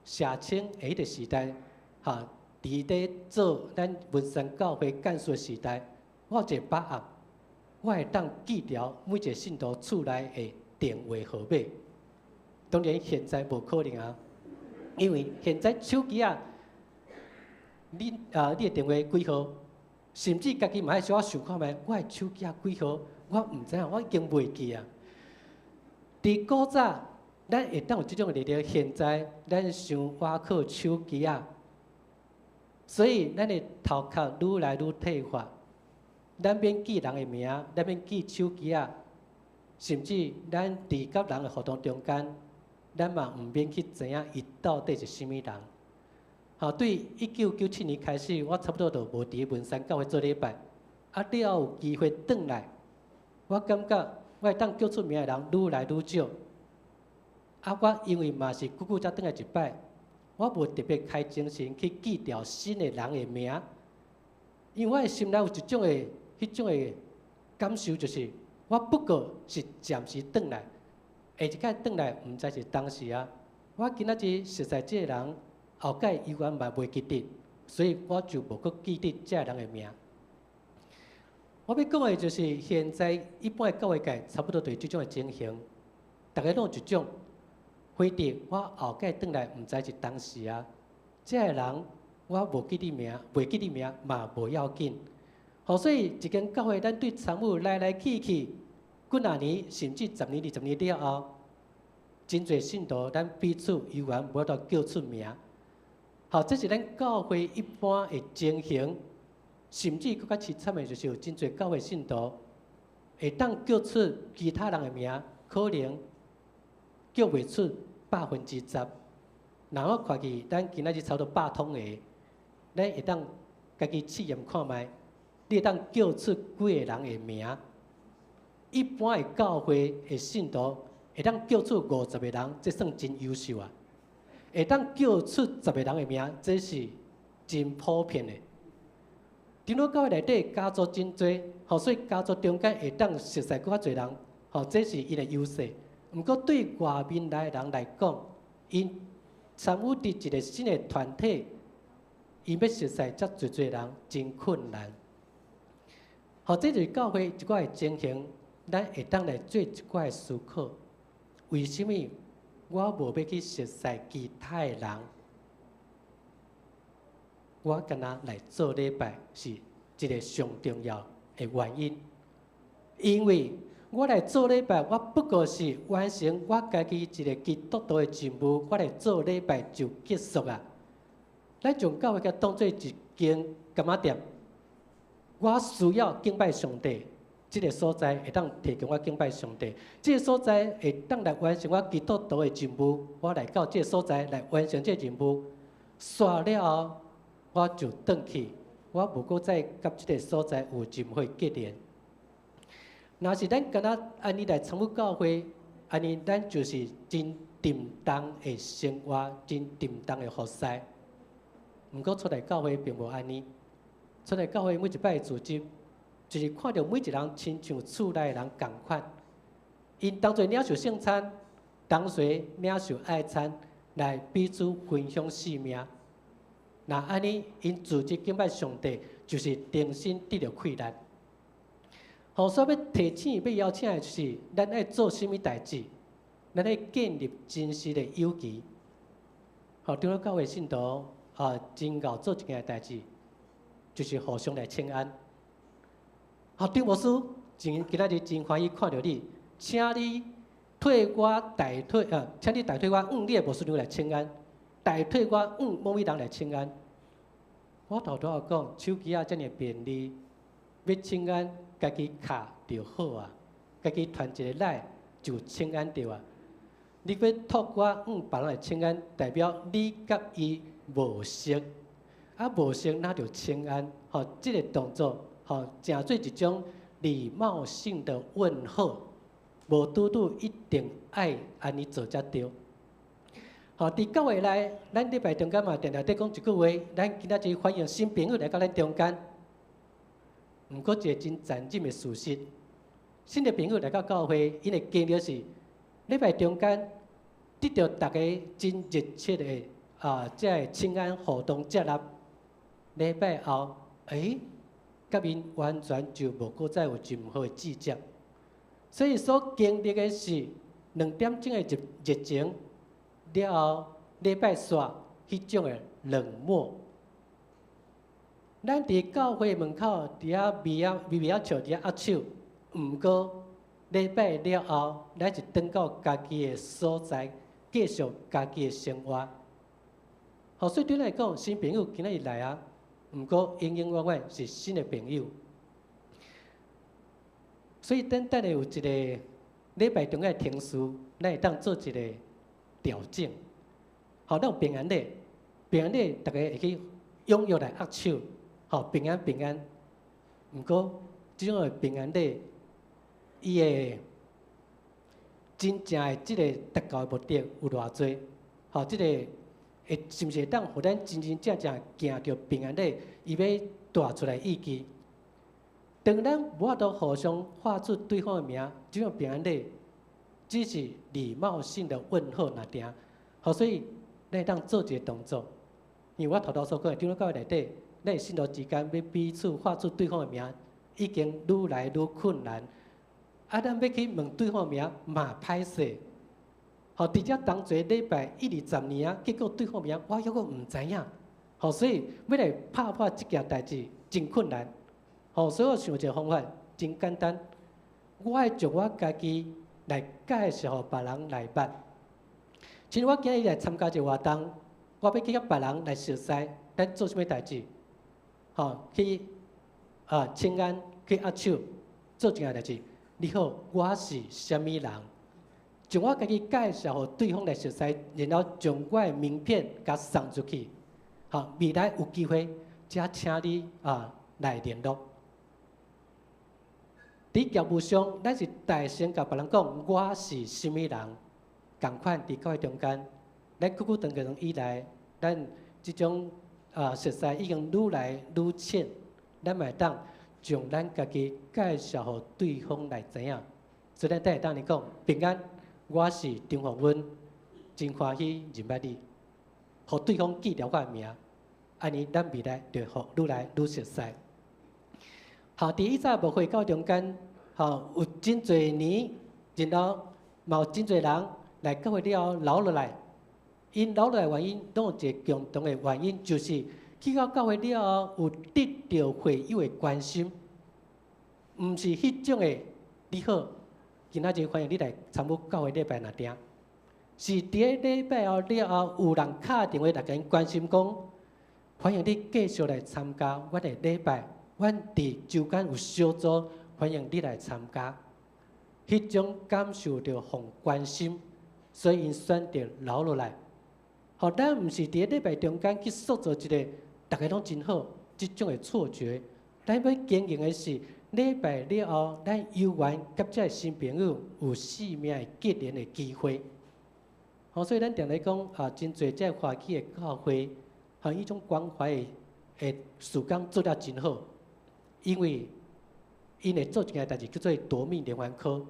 社青的彼个時代，哈，佇咧做咱文山教會幹事的時代，我有一個把握，我會當記牢每一个信徒厝內的電話號碼。當然現在無可能啊，因為現在手機仔，你啊你的電話幾號，甚至家己嘛愛小可想看覓，我的手機仔幾號，我毋知影，我已經袂記啊。佇古早，咱會當有這種的能力，現在咱傷倚靠手機仔，所以咱的頭殼愈來愈退化。咱免記人的名，咱免記手機仔，甚至咱佇佮人的互動中間，咱嘛毋免去知影伊到底是啥物人。吼，對1997年開始，我差不多就無佇文山教會做禮拜。啊，了後有機會轉來，我感覺我會當叫出名的人愈來愈少。啊，我因為嘛是久久才轉來一擺，我無特別開精神去記牢新的人的名，因為我的心內有一種的、彼種的感受，就是我不過是暫時轉來，下一擺轉來毋知是當時啊。我今仔日熟似這个人，後蓋猶原嘛袂記得，所以我就無閣記得這个人的名。我欲講的就是現在一般的教會界差不多就是這種的情形，逐家攏有一種，非得我後蓋轉來毋知是當時啊，這个人我無記得名，袂記得名嘛無要緊。好，所以一間教會咱對參與來來去去幾若年，甚至十年、20年了後，真濟信徒咱彼此猶原無法度叫出名。好，這是咱教會一般的情形，甚至閣較淒慘的，就是有真濟教會信徒會當叫出其他人的名，可能叫袂出10%。若我看去，咱今仔日差不多100通个，咱會當家己試驗看覓，你會當叫出幾个人的名？一般的教會的信徒會當叫出50個人，這算真優秀啊！會當叫出十個人的名，這是真普遍的。長老教會內底家族真濟，吼，所以家族中間會當熟似閣較濟人，吼，這是𪜶的優勢。毋過對外面來的人來講，𪜶參與佇一個新的團體，𪜶欲熟似遮濟濟人，真困難。吼，這就是教會一寡的情形，咱會當來做一寡的思考。為啥物我無欲去熟似其他的人？我干焦來做禮拜是一個上重要的原因，因為我來做禮拜，我不過是完成我家己一個基督徒的任務，我來做禮拜就結束啊。咱將教會共當做一間柑仔店，我需要敬拜上帝，這個所在會當提供我敬拜上帝，這個所在會當來完成我基督徒的任務，我來到這個所在來完成這個任務，煞了後，我就轉去，我無閣再佮這個所在有任何結連。若是咱干焦按呢來參與教會，按呢咱就是真沉重的生活，真沉重的服侍。毋過出來教會並無按呢，出來教會每一擺組織，就是看著每一個人親像厝內的人仝款，𪜶同齊領受聖餐，同齊領受愛餐，來彼此分享性命。若按呢，𪜶組織敬拜上帝，就是重新得著氣力。好，所以欲提醒、欲邀請的就是，咱愛做啥物代誌？咱愛建立真實的友誼。好，長老教會信徒啊，真𠢕做一件代誌，就是互相來請安。好，張牧師真今仔日真歡喜看著你，請你替我代替啊，請你代替我向你的牧師娘來請安，代替我向某位人來請安。我頭拄仔講，手機仔遮爾便利，欲請安，家己敲就好啊，家己傳一個 LINE 就請安著啊。你欲託我向別人來請安，代表你佮伊無熟，啊無熟那就請安，吼，這個動作，吼，誠做一種禮貌性的問候，無拄拄一定愛按呢做才對。吼，佇教會內，咱禮拜中間嘛，定定佇講一句話，咱今仔日歡迎新朋友來到咱中間。毋過一個真殘忍的事實，新的朋友來到教會，𪜶的經歷是禮拜中間得著逐家真熱切的啊，這个請安互動接納。禮拜後，欸，佮𪜶完全就無閣再有任何的接觸。所以所經歷的是2點鐘的熱熱情，了後禮拜煞彼種的冷漠。咱佇教會門口佇遐微仔微微仔笑，佇遐握手。毋過禮拜了後，咱是轉到家己的所在，繼續家己的生活。好，所以對咱來講，新朋友今仔日來啊，毋過永永遠遠是新的朋友。所以等等下有一個禮拜中間的程序，咱會當做一個調整。好，咱有平安禮，平安禮逐家會去踴躍來握手，好，平安平安。毋過這種的平安禮，伊的真正的這個達到的目的有偌濟？好，這個會是毋是會當予咱真真正正行著平安禮？伊欲帶出來意義。當咱無法度互相喊出對方的名，這種平安禮只是禮貌性的問候爾爾。好，所以咱會當做一個動作，因為我頭拄所講的，長老教會內底，咱信徒之間欲彼此喊出對方的名，已經愈來愈困難。啊，咱欲去問對方的名嘛歹勢。好，佇遮同齊禮拜一二十年啊，結果對方名我猶閣毋知影。好，所以欲來拍破這件代誌真困難。好，所以我想一個方法，真簡單。我愛將我家己來介紹予別人來捌。像我今日來參加一個活動，我欲去佮別人來熟似，咱做啥物代誌？吼，去啊請安，去握手，做一件代誌。你好，我是啥物人？將我家己介紹予對方來熟似，然後將我的名片共送出去。吼，未來有機會，才請你啊來聯絡。佇業務上，咱是大聲共別人講我是啥物人，仝款佇教會中間，咱久久長長以來，咱這種啊熟似已經愈來愈淺，咱嘛會當將咱家己介紹予對方來知影。所以咱會當來講平安，我是張鳳溫，真歡喜認捌你，予對方記著我的名，按呢咱未來就會愈來愈熟似。好，佇以早牧會教中間，吼有真濟年，然後嘛有真濟人來教會了後留落來。𪜶留落來原因，攏有一个共同的原因，就是去到教會了後，有得著會友的關心，毋是彼種的你好，今仔日歡迎你來參與教會禮拜若爾，是佇咧禮拜後了後，有人敲電話來共𪜶關心講，歡迎你繼續來參加阮的禮拜，阮佇週間有小組，歡迎你來參加。彼種感受著予關心，所以𪜶選擇留落來。吼，咱毋是佇咧禮拜中間去塑造一个逐家攏真好這種的錯覺，咱欲經營的是禮拜了後，咱有緣佮這个新朋友有生命的結連的機會。吼，所以咱定來講啊，真濟這个華語的教會，和彼種關懷的事工做得真好，因為𪜶會做一件代誌叫做奪命連環 call。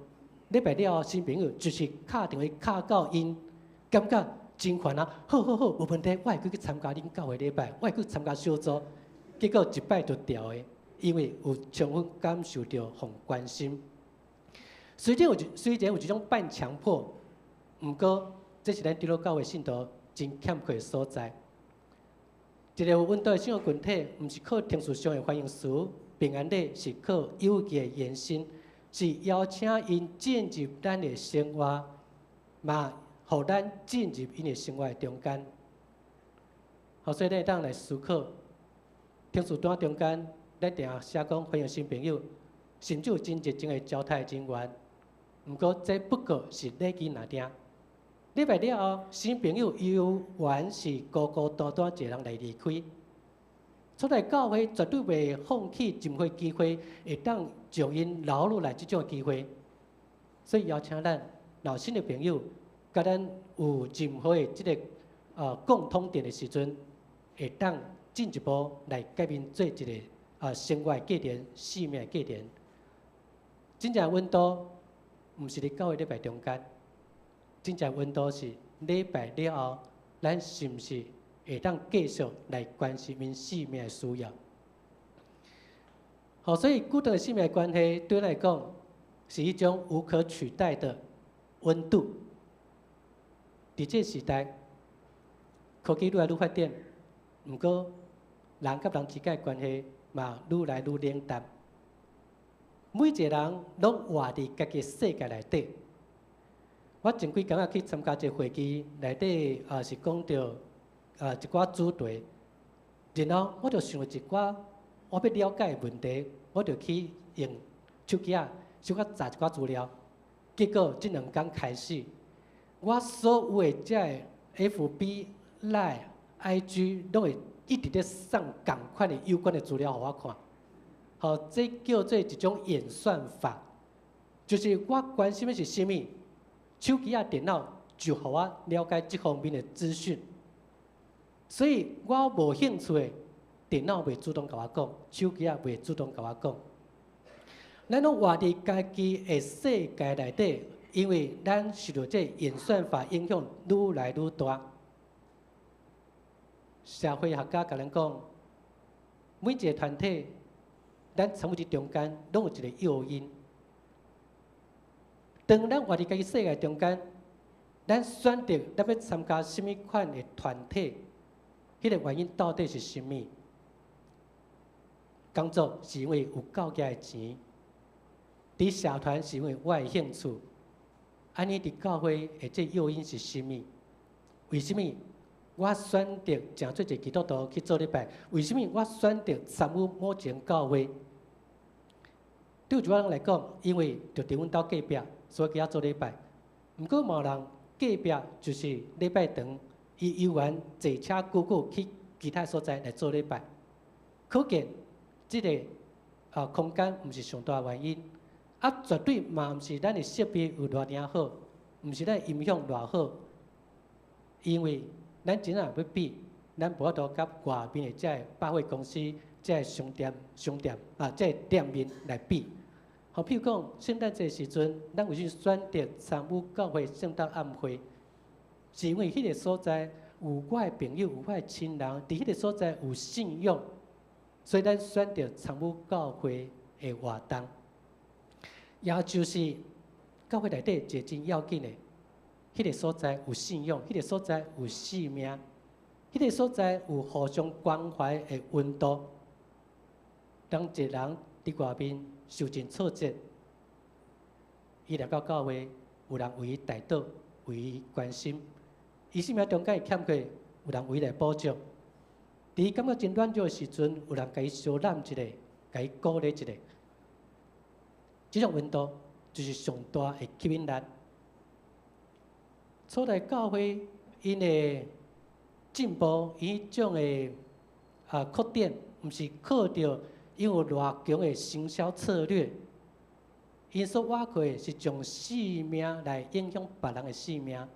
禮拜了後，新朋友就是敲電話敲到𪜶感覺真煩啊！好好好，無問題，我會閣去參加恁教會禮拜，我會去參加小組。結果一擺就牢的，因為有充分感受著予關心。雖然有一種半強迫，毋過這是咱長老教會信徒真欠缺的所在。一個有溫度的信仰群體，毋是靠程序上的歡迎詞、平安禮，是靠友誼的延伸，是邀請𪜶進入咱的生活，嘛，予咱進入𪜶的生活的中間。好，所以咱會當來思考，程序單中間，咱定寫講歡迎新朋友，甚至有真熱情的招待人員。毋過這不過是禮儀爾爾。禮拜了後，新朋友猶原是孤孤單單一個人來離開。出來教會絕對袂放棄任何機會，會當將𪜶留落來這種機會。所以邀請咱若有新的朋友，佮咱有任何的這个共通點的時陣，會當進一步來佮𪜶做一个生活的結連、生命的結連。真正溫度，毋是佇教會禮拜中間，真正溫度是禮拜了後，咱是毋是會當繼續來關心𪜶生命的需要？好，所以久長的生命關係對咱來講是一種無可取代的溫度。佇這個時代，科技愈來愈發展，毋過人佮人之間的關係嘛愈來愈冷淡。每一個人攏活佇家己世界內底。我前幾工仔去參加一個會議，內底啊是講著啊一寡主題，然後我就想著一寡我欲了解的問題，我就去用手機仔小可查一寡資料。結果這兩工開始，我所有的這个 FB、Line、IG 攏會一直咧送仝款的有關的資料予我看。好，這叫做一種演算法，就是我關心的是啥物，手機仔、電腦就予我了解這方面的資訊。所以我無興趣的，電腦袂主動共我講，手機仔袂主動共我講。咱攏活佇家己的世界內底，因為咱受著這演算法影響愈來愈大。社會學家共咱講，每一個團體，咱參與佇中間，攏有一個誘因。當咱活佇家己世界中間，咱選擇咱欲參加啥物款的團體，彼個原因到底是啥物？工作是因為有夠額的錢，佇社團是因為我的興趣。按呢佇教會的這誘因是啥物？為啥物我選擇成做一個基督徒去做禮拜？為啥物我選擇參與某一間教會？對有一寡人來講，因為就佇阮兜隔壁，所以去遐做禮拜。毋過嘛有人隔壁就是禮拜堂，伊猶原坐車久久去其他所在來做禮拜。可見這个空間毋是上大原因，絕對嘛毋是咱的設備有偌爾好，毋是咱音響偌好，因為咱真正欲比，咱無法度佮外面的這个百貨公司、這个商店，這个店面來比。好，譬如講聖誕節時陣，咱為啥選擇參與教會聖誕晚會？是因為彼个所在有我的朋友，有我的親人，佇彼个所在有信仰，所以咱選擇參與教會的活動。也就是教會內底一个真要緊的，彼个所在有信仰，彼个所在有生命，彼个所在有互相關懷的溫度。當一個人佇外面受盡挫折，伊來到教會，有人為伊代禱，為伊關心；伊生命中間會欠缺，有人為伊來補足。佇伊感覺真軟弱的時陣，有人共伊相攬一下，共伊鼓勵一下。這種溫度就是上大的吸引力。初代教會𪜶的進步，伊彼種的擴展，毋是靠著𪜶有偌強的行銷策略，𪜶所倚靠的是將生命來影響別人的生命。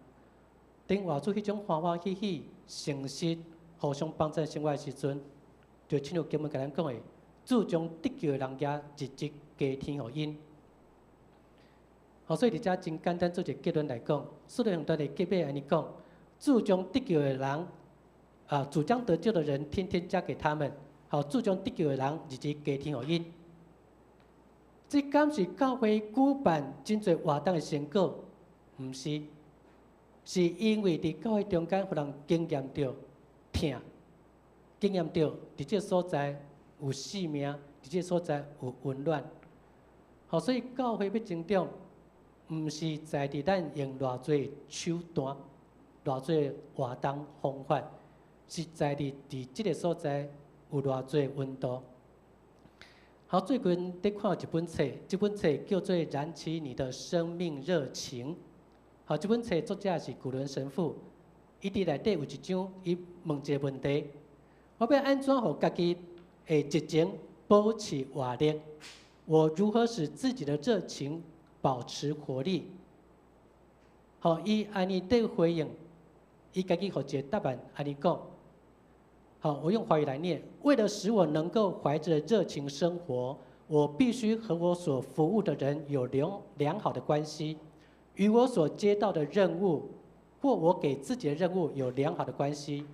當活出彼種歡歡喜喜、誠實、互相幫助生活的時陣，就親像經文共咱講的，主將得救的人家日日加添予𪜶。好，所以佇遮真簡單做一個結論來講，使徒行傳的結尾按呢講，主將得救的人，主將得救的人天天加給他們。好，主將得救的人日日加添予𪜶。這敢是教會舉辦真濟活動的成果？毋是，是因為佇教會中間，予人經驗著疼，經驗著佇這個所在有生命，佇這個所在有溫暖。好，所以教會欲成長，毋是在佇咱用偌濟手段、偌濟活動方法，是在佇佇這個所在有偌濟溫度。好，最近佇看一本冊，這本冊叫做《燃起你的生命熱情》。好，這本冊作者是古倫神父，伊佇內底有一章，伊問一个問題：我欲按怎予家己的熱情保持活力？我如何使自己的熱情保持活力？好，伊按呢佇回應，伊家己予一个答案，按呢講。好，我用華語來念：為了使我能夠懷着熱情生活，我必須和我所服務的人有良好的關係，與我所接到的任務或我給自己的任務有良好的關係。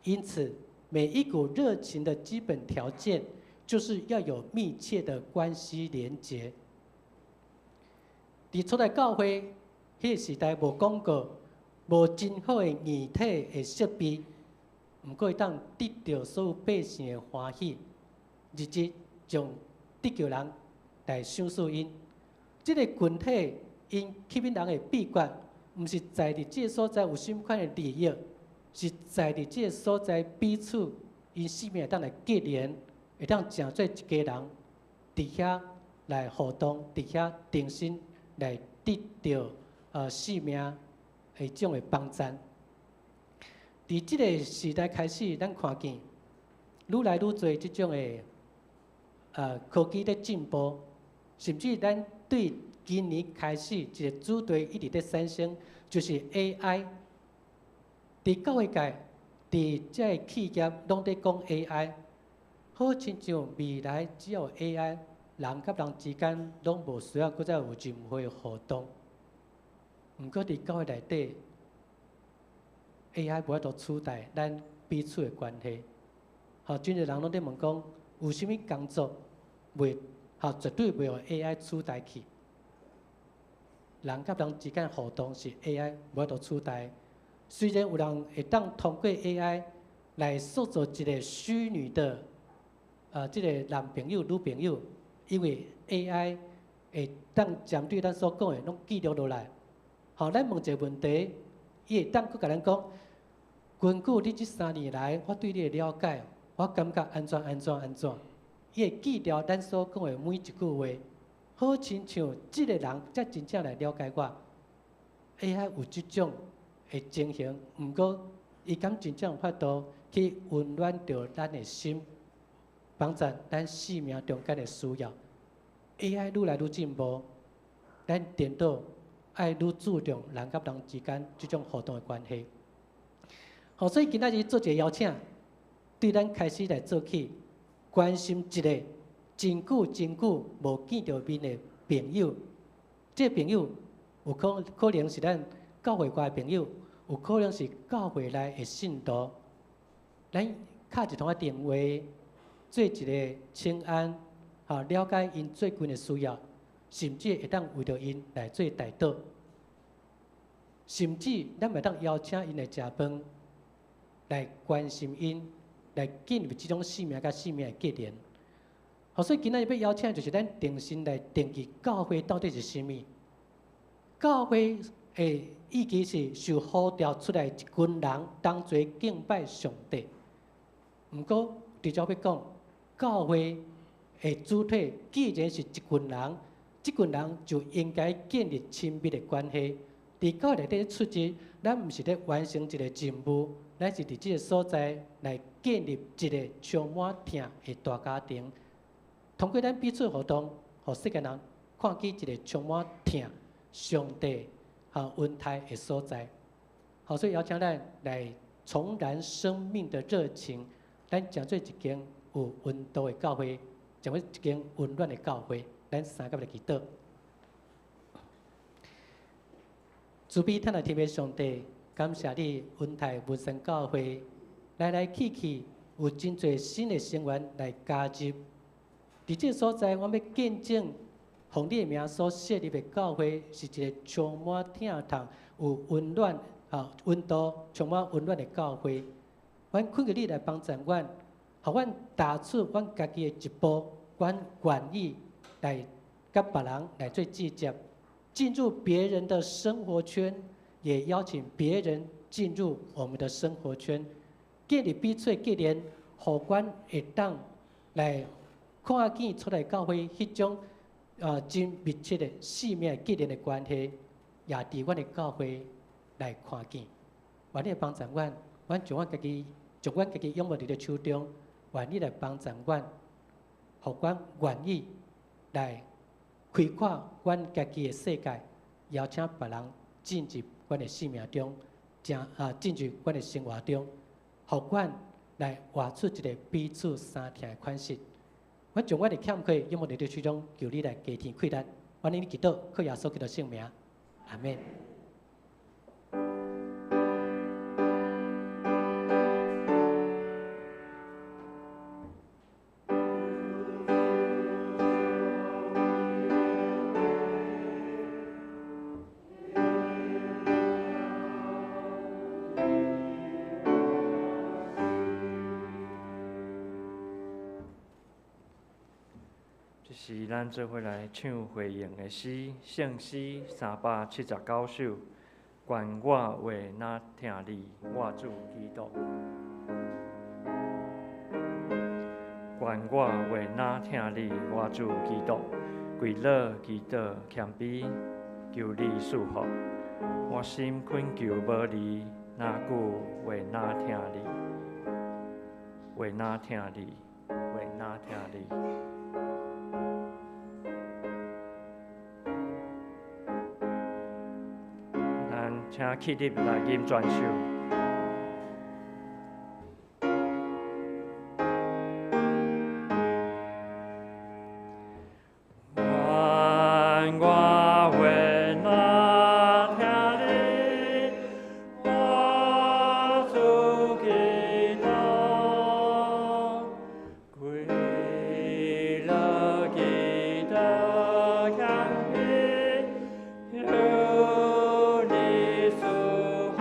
因此，每一股熱情的基本條件，就是要有密切的關係連結。佇初代教會彼個時代無廣告，無真好的硬體的設備。毋過會當得著所有百姓的歡喜，日日將得救人來賞賜𪜶。這个群體𪜶吸引人的秘訣，毋是在佇這个所在有啥物款的利益，是在佇這个所在彼此𪜶生命會當來結連，會當成做一家人，佇遐來互動，佇遐重新來得著生命的這種的幫贊。佇這个時代開始，咱看見愈來愈濟這種的科技咧進步，甚至咱對今年開始一个主題一直咧產生，就是 AI。佇教育界，佇這个企業攏佇講 AI，好親像未來只要有 AI，人佮人之間攏無需要閣再有任何的互動。毋過佇教會內底，AI 無法度取代咱彼此的關係。好，真濟人攏佇問講，有啥物工作袂，好絕對袂予 AI 取代去。人佮人之間互動是 AI 無法度取代。雖然有人會當通過 AI 來塑造一個虛擬的，這个男朋友、女朋友，因為 AI 會當針對咱所講的攏記錄落來。好，咱問一个問題，伊會當閣共咱講，根據你這3年來我對你的了解，我感覺按怎按怎按怎，伊會記牢咱所講的每一句話，好親像這个人才真正來了解我。AI 有這種的情形，毋過伊敢真正有法度去溫暖著咱的心，幫助咱生命中間的需要。AI 愈來愈進步，咱顛倒愛愈注重人佮人之間這種互動的關係。好，所以今仔日做一個邀請，對咱開始來做起，關心一個真久真久無見著面的朋友。這個朋友有可能是咱教會外的朋友，有可能是教會內的信徒。咱敲一通仔電話，做一個請安，哈，了解𪜶最近的需要，甚至會當為著𪜶來做代禱，甚至咱會當邀請𪜶來食飯，來關心𪜶，來建立這種生命佮生命的結連。好，所以今仔日欲邀請，就是咱重新來定義教會到底是啥物。教會的意義是受呼召出來一群人，同齊敬拜上帝。毋過，直接欲講，教會的主體既然是一群人，這群人就應該建立親密的關係。佇教會內底出入，咱毋是咧完成一個任務，咱是佇這個所在來建立一個充滿疼的大家庭。通過咱彼此互動，予世界人看見一個充滿疼上帝和恩待的所在。好，所以邀請咱來重燃生命的熱情，咱成做一間有溫度的教會，成做一間溫暖的教會。咱三個來祈禱。慈悲疼愛天父上帝，感謝你恩待文山教會，來來去去有真濟新的成員來加入。佇這個所在，我欲見證，奉你的名所設立的教會是一個充滿疼痛、有溫暖、啊溫度、充滿溫暖的教會。阮懇求你來幫助阮，予阮踏出阮家己的一步，阮願意來佮別人來做接觸，進入別人的生活圈，也邀請別人進入我們的生活圈，建立彼此的結連，予阮會當來看見出來教會彼種真密切的生命結連的關係，也佇阮的教會來看見。願你來幫助阮，阮將阮家己，將阮家己仰望佇你手中，願你來幫助阮，予阮願意來開闊阮家己的世界，邀請別人進入阮的生命中，進入阮的生活中，予阮來活出一個彼此相疼的款式。阮將阮的欠缺仰望佇你手中，求你來加添氣力。阮為你祈禱，靠耶穌基督聖名，阿們。這是咱做伙來唱回應的詩，聖詩379首。願我話若疼你，我主基督。願我話若疼你，我主基督。跪落祈禱謙卑，求你賜福。我心懇求無離，哪久話若疼你，話若疼你，話若疼你。請起立來吟全首。願我話若疼你，我主基督，跪落祈禱謙卑，求你賜福。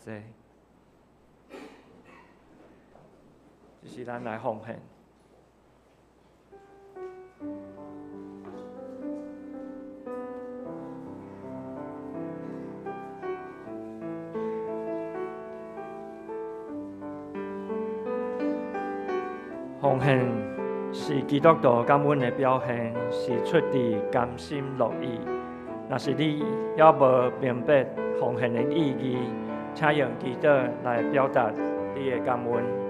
坐。这是咱来奉献。奉献是基督徒感恩的表现，是出自甘心乐意。若是你犹无明白奉献的意义，请用祈祷来表达你的感恩。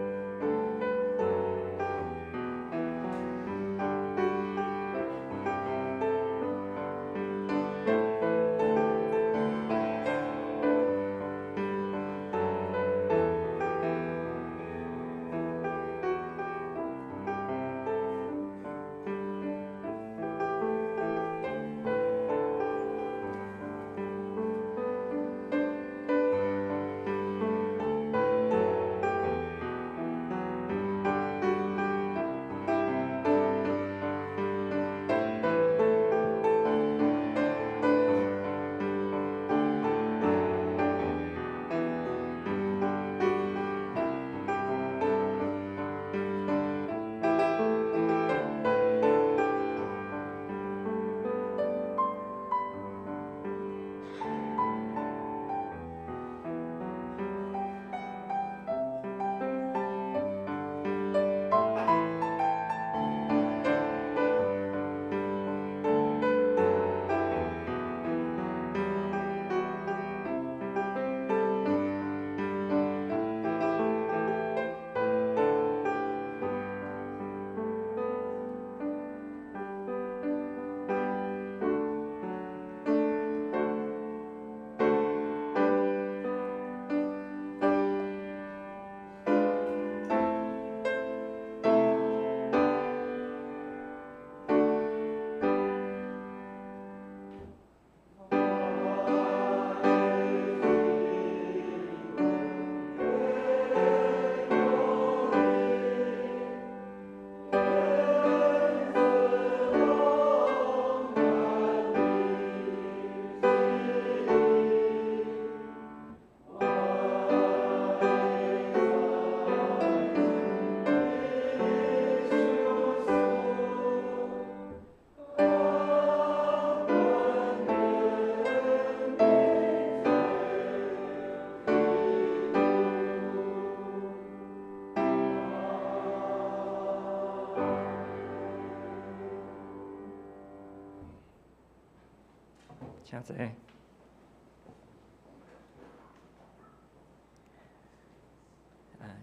请坐。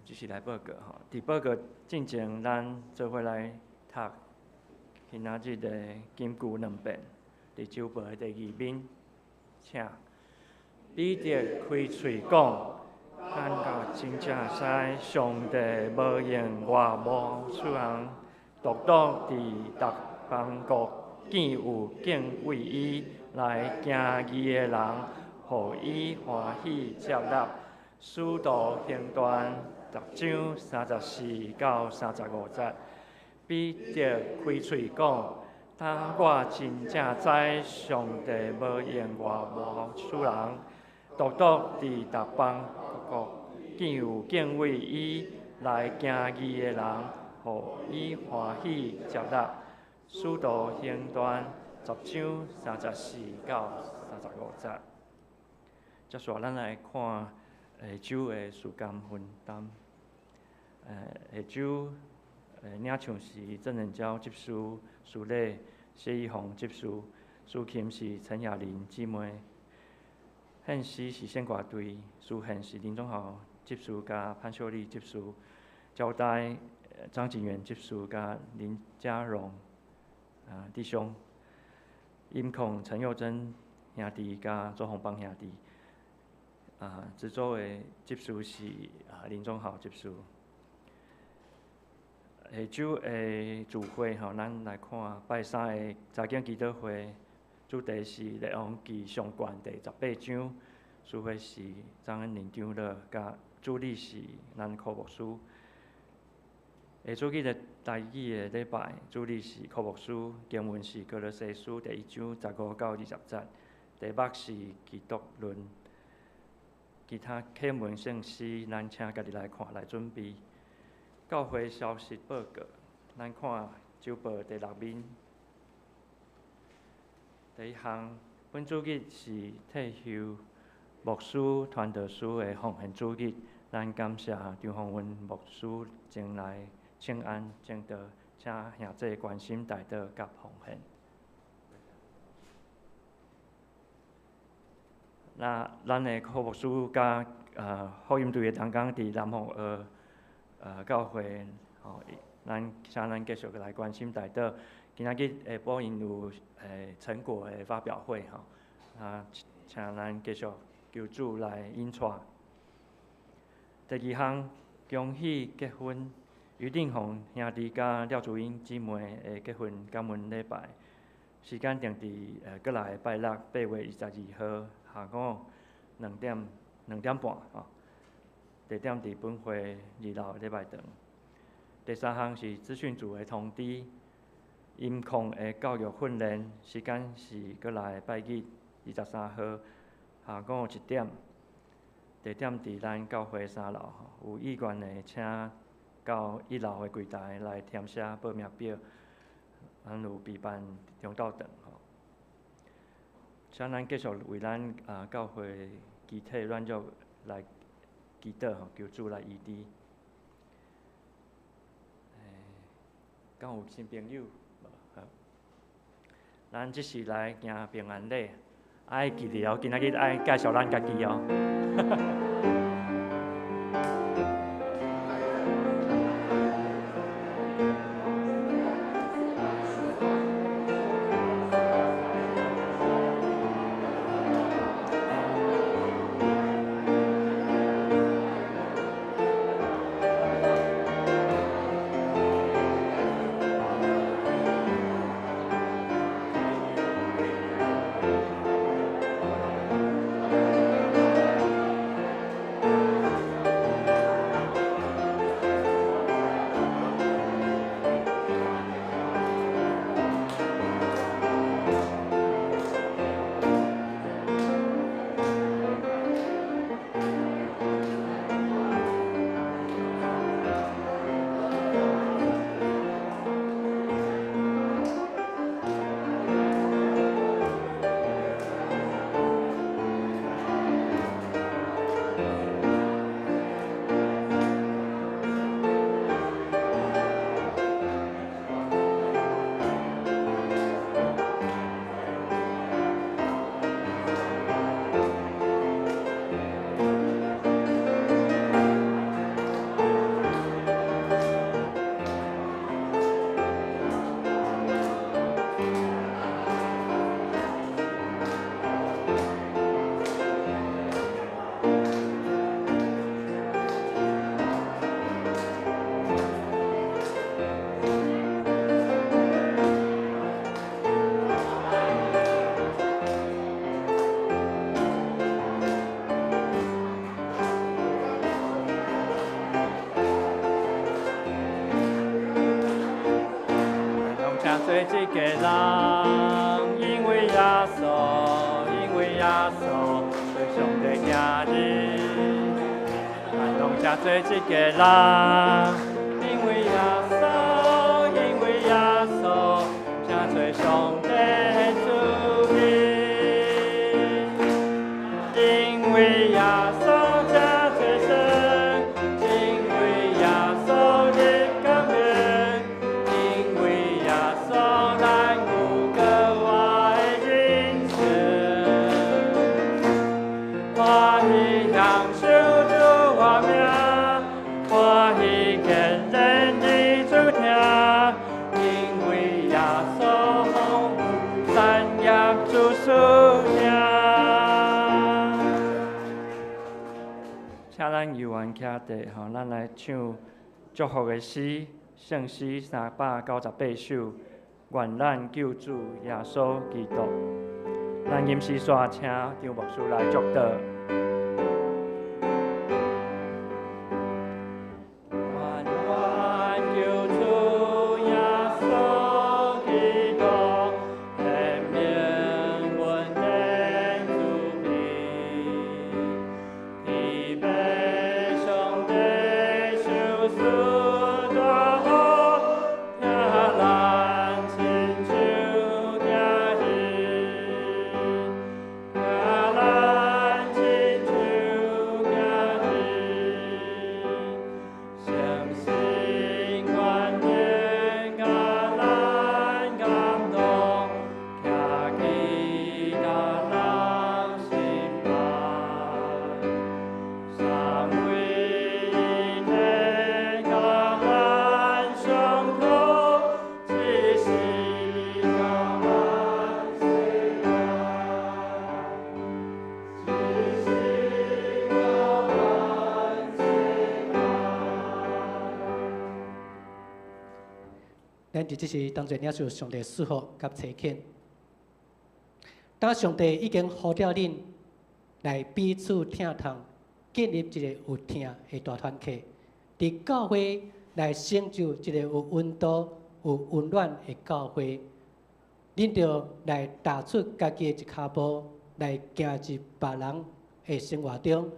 就是来报告吼。伫报告进前，咱做伙来读今仔日的金句两遍，伫周报的第二面，请彼得开喙讲，咱甲真正知上帝无用外无出人，独独伫逐邦国见有敬畏伊来行义的人，予伊欢喜接纳。使徒行传10章34到35节，彼得开喙讲：当我真正知上帝无用外无使人，独独伫逐邦国见有敬畏伊来行义的人，予伊欢喜接纳。使徒行传10章34到35节。接续咱来看下周的时间分担。下周领唱是郑仁娇执事，司礼谢义宏执事，司琴是陈雅玲姊妹，献诗是献歌队，司献是林宗豪执事佮潘秀丽执事，招待张景元执事佮林家荣弟兄，音控陈佑珍兄弟佮周鸿邦兄弟。制作的执事是林宗豪执事。下周的聚会吼，咱来看拜三的查经祈祷会，主题是《列王纪上卷》第18章，司会是张恩林长老，佮主理是咱柯牧师。下主日的台语的礼拜，主理是柯牧师，经文是歌罗西书第1章15到20节，题目是基督论。其他啟文聖詩，咱請家己來看來準備。教會消息報告，咱看週報第六面。第一項，本主日是退休牧師傳道師的奉獻主日，咱感謝張宏文牧師前來請安證道，請兄弟關心代禱佮奉獻。那咱的柯牧師佮福音隊的同工佇南方教會，吼，咱請咱繼續來關心代禱。今仔日下晡𪜶有成果的發表會，吼，啊，請咱繼續求主來引帶。第二項，恭喜結婚，余定宏兄弟佮廖祖英姊妹的結婚感恩禮拜，時間定佇閣來拜六8月22號下午2點2點半吼，地點佇本會2樓禮拜堂。第三項是資訊組的通知，音控的教育訓練時間是閣來拜日23號下午1點，地點佇咱教會3樓，有意願的請到1樓的櫃台來填寫報名表。咱有備辦中晝頓吼，請咱繼續為咱教會肢體軟弱來祈禱吼，求主來醫治。敢有新朋友？無好，咱這時來行平安禮，愛記得哦，今仔日愛介紹咱家己哦。一个人，因為耶穌，因為耶穌，對上帝行日，咱攏誠濟一个人，因為耶穌，因為耶穌，誠濟上帝的旨意，因為耶穌誠濟神，因為耶穌的感恩，因為耶穌咱有閣活的人生，歡喜享受主活命，歡喜堅定的主聽，因為耶穌豐富產業主賜聽。請咱猶原徛地吼，咱來唱祝福的詩，聖詩398首，願咱救主耶穌基督。咱臨時煞請張牧師來祝禱。願阮救主耶穌基督顯明恩典慈悲，天咱佇這時當作領受上帝賜福佮差遣。當上帝已經呼召恁來彼此疼痛，建立一个有疼的大團體，佇教會來成就一个有溫度、有溫暖的教會。恁著來踏出家己的一跤步，來行入別人的生活中，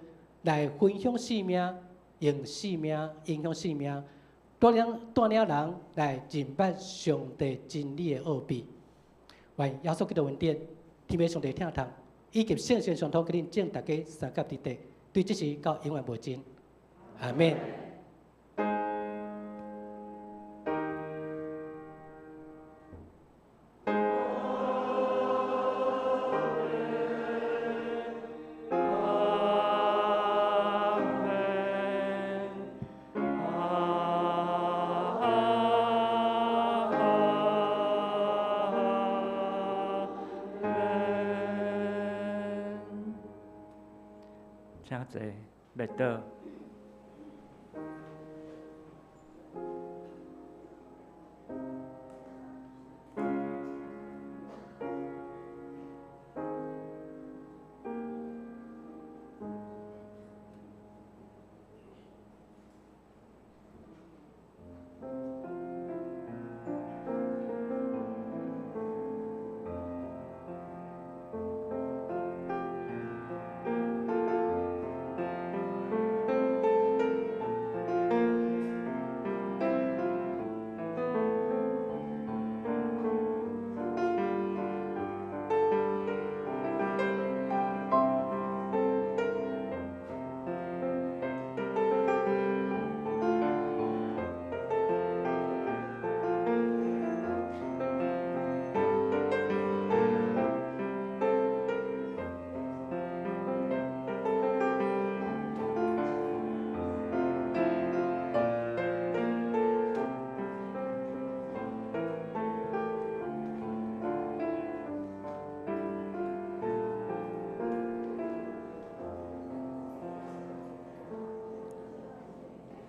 來分享生命，用生命影響生命，帶領人來認捌上帝真理的奧秘。願耶穌基督恩典、天父上帝疼痛，以及聖神相通，佮恁眾大家相佮佇底，對這時到永遠無盡。阿們。請坐，默禱。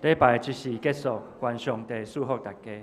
禮拜這時結束，願上帝賜福大家。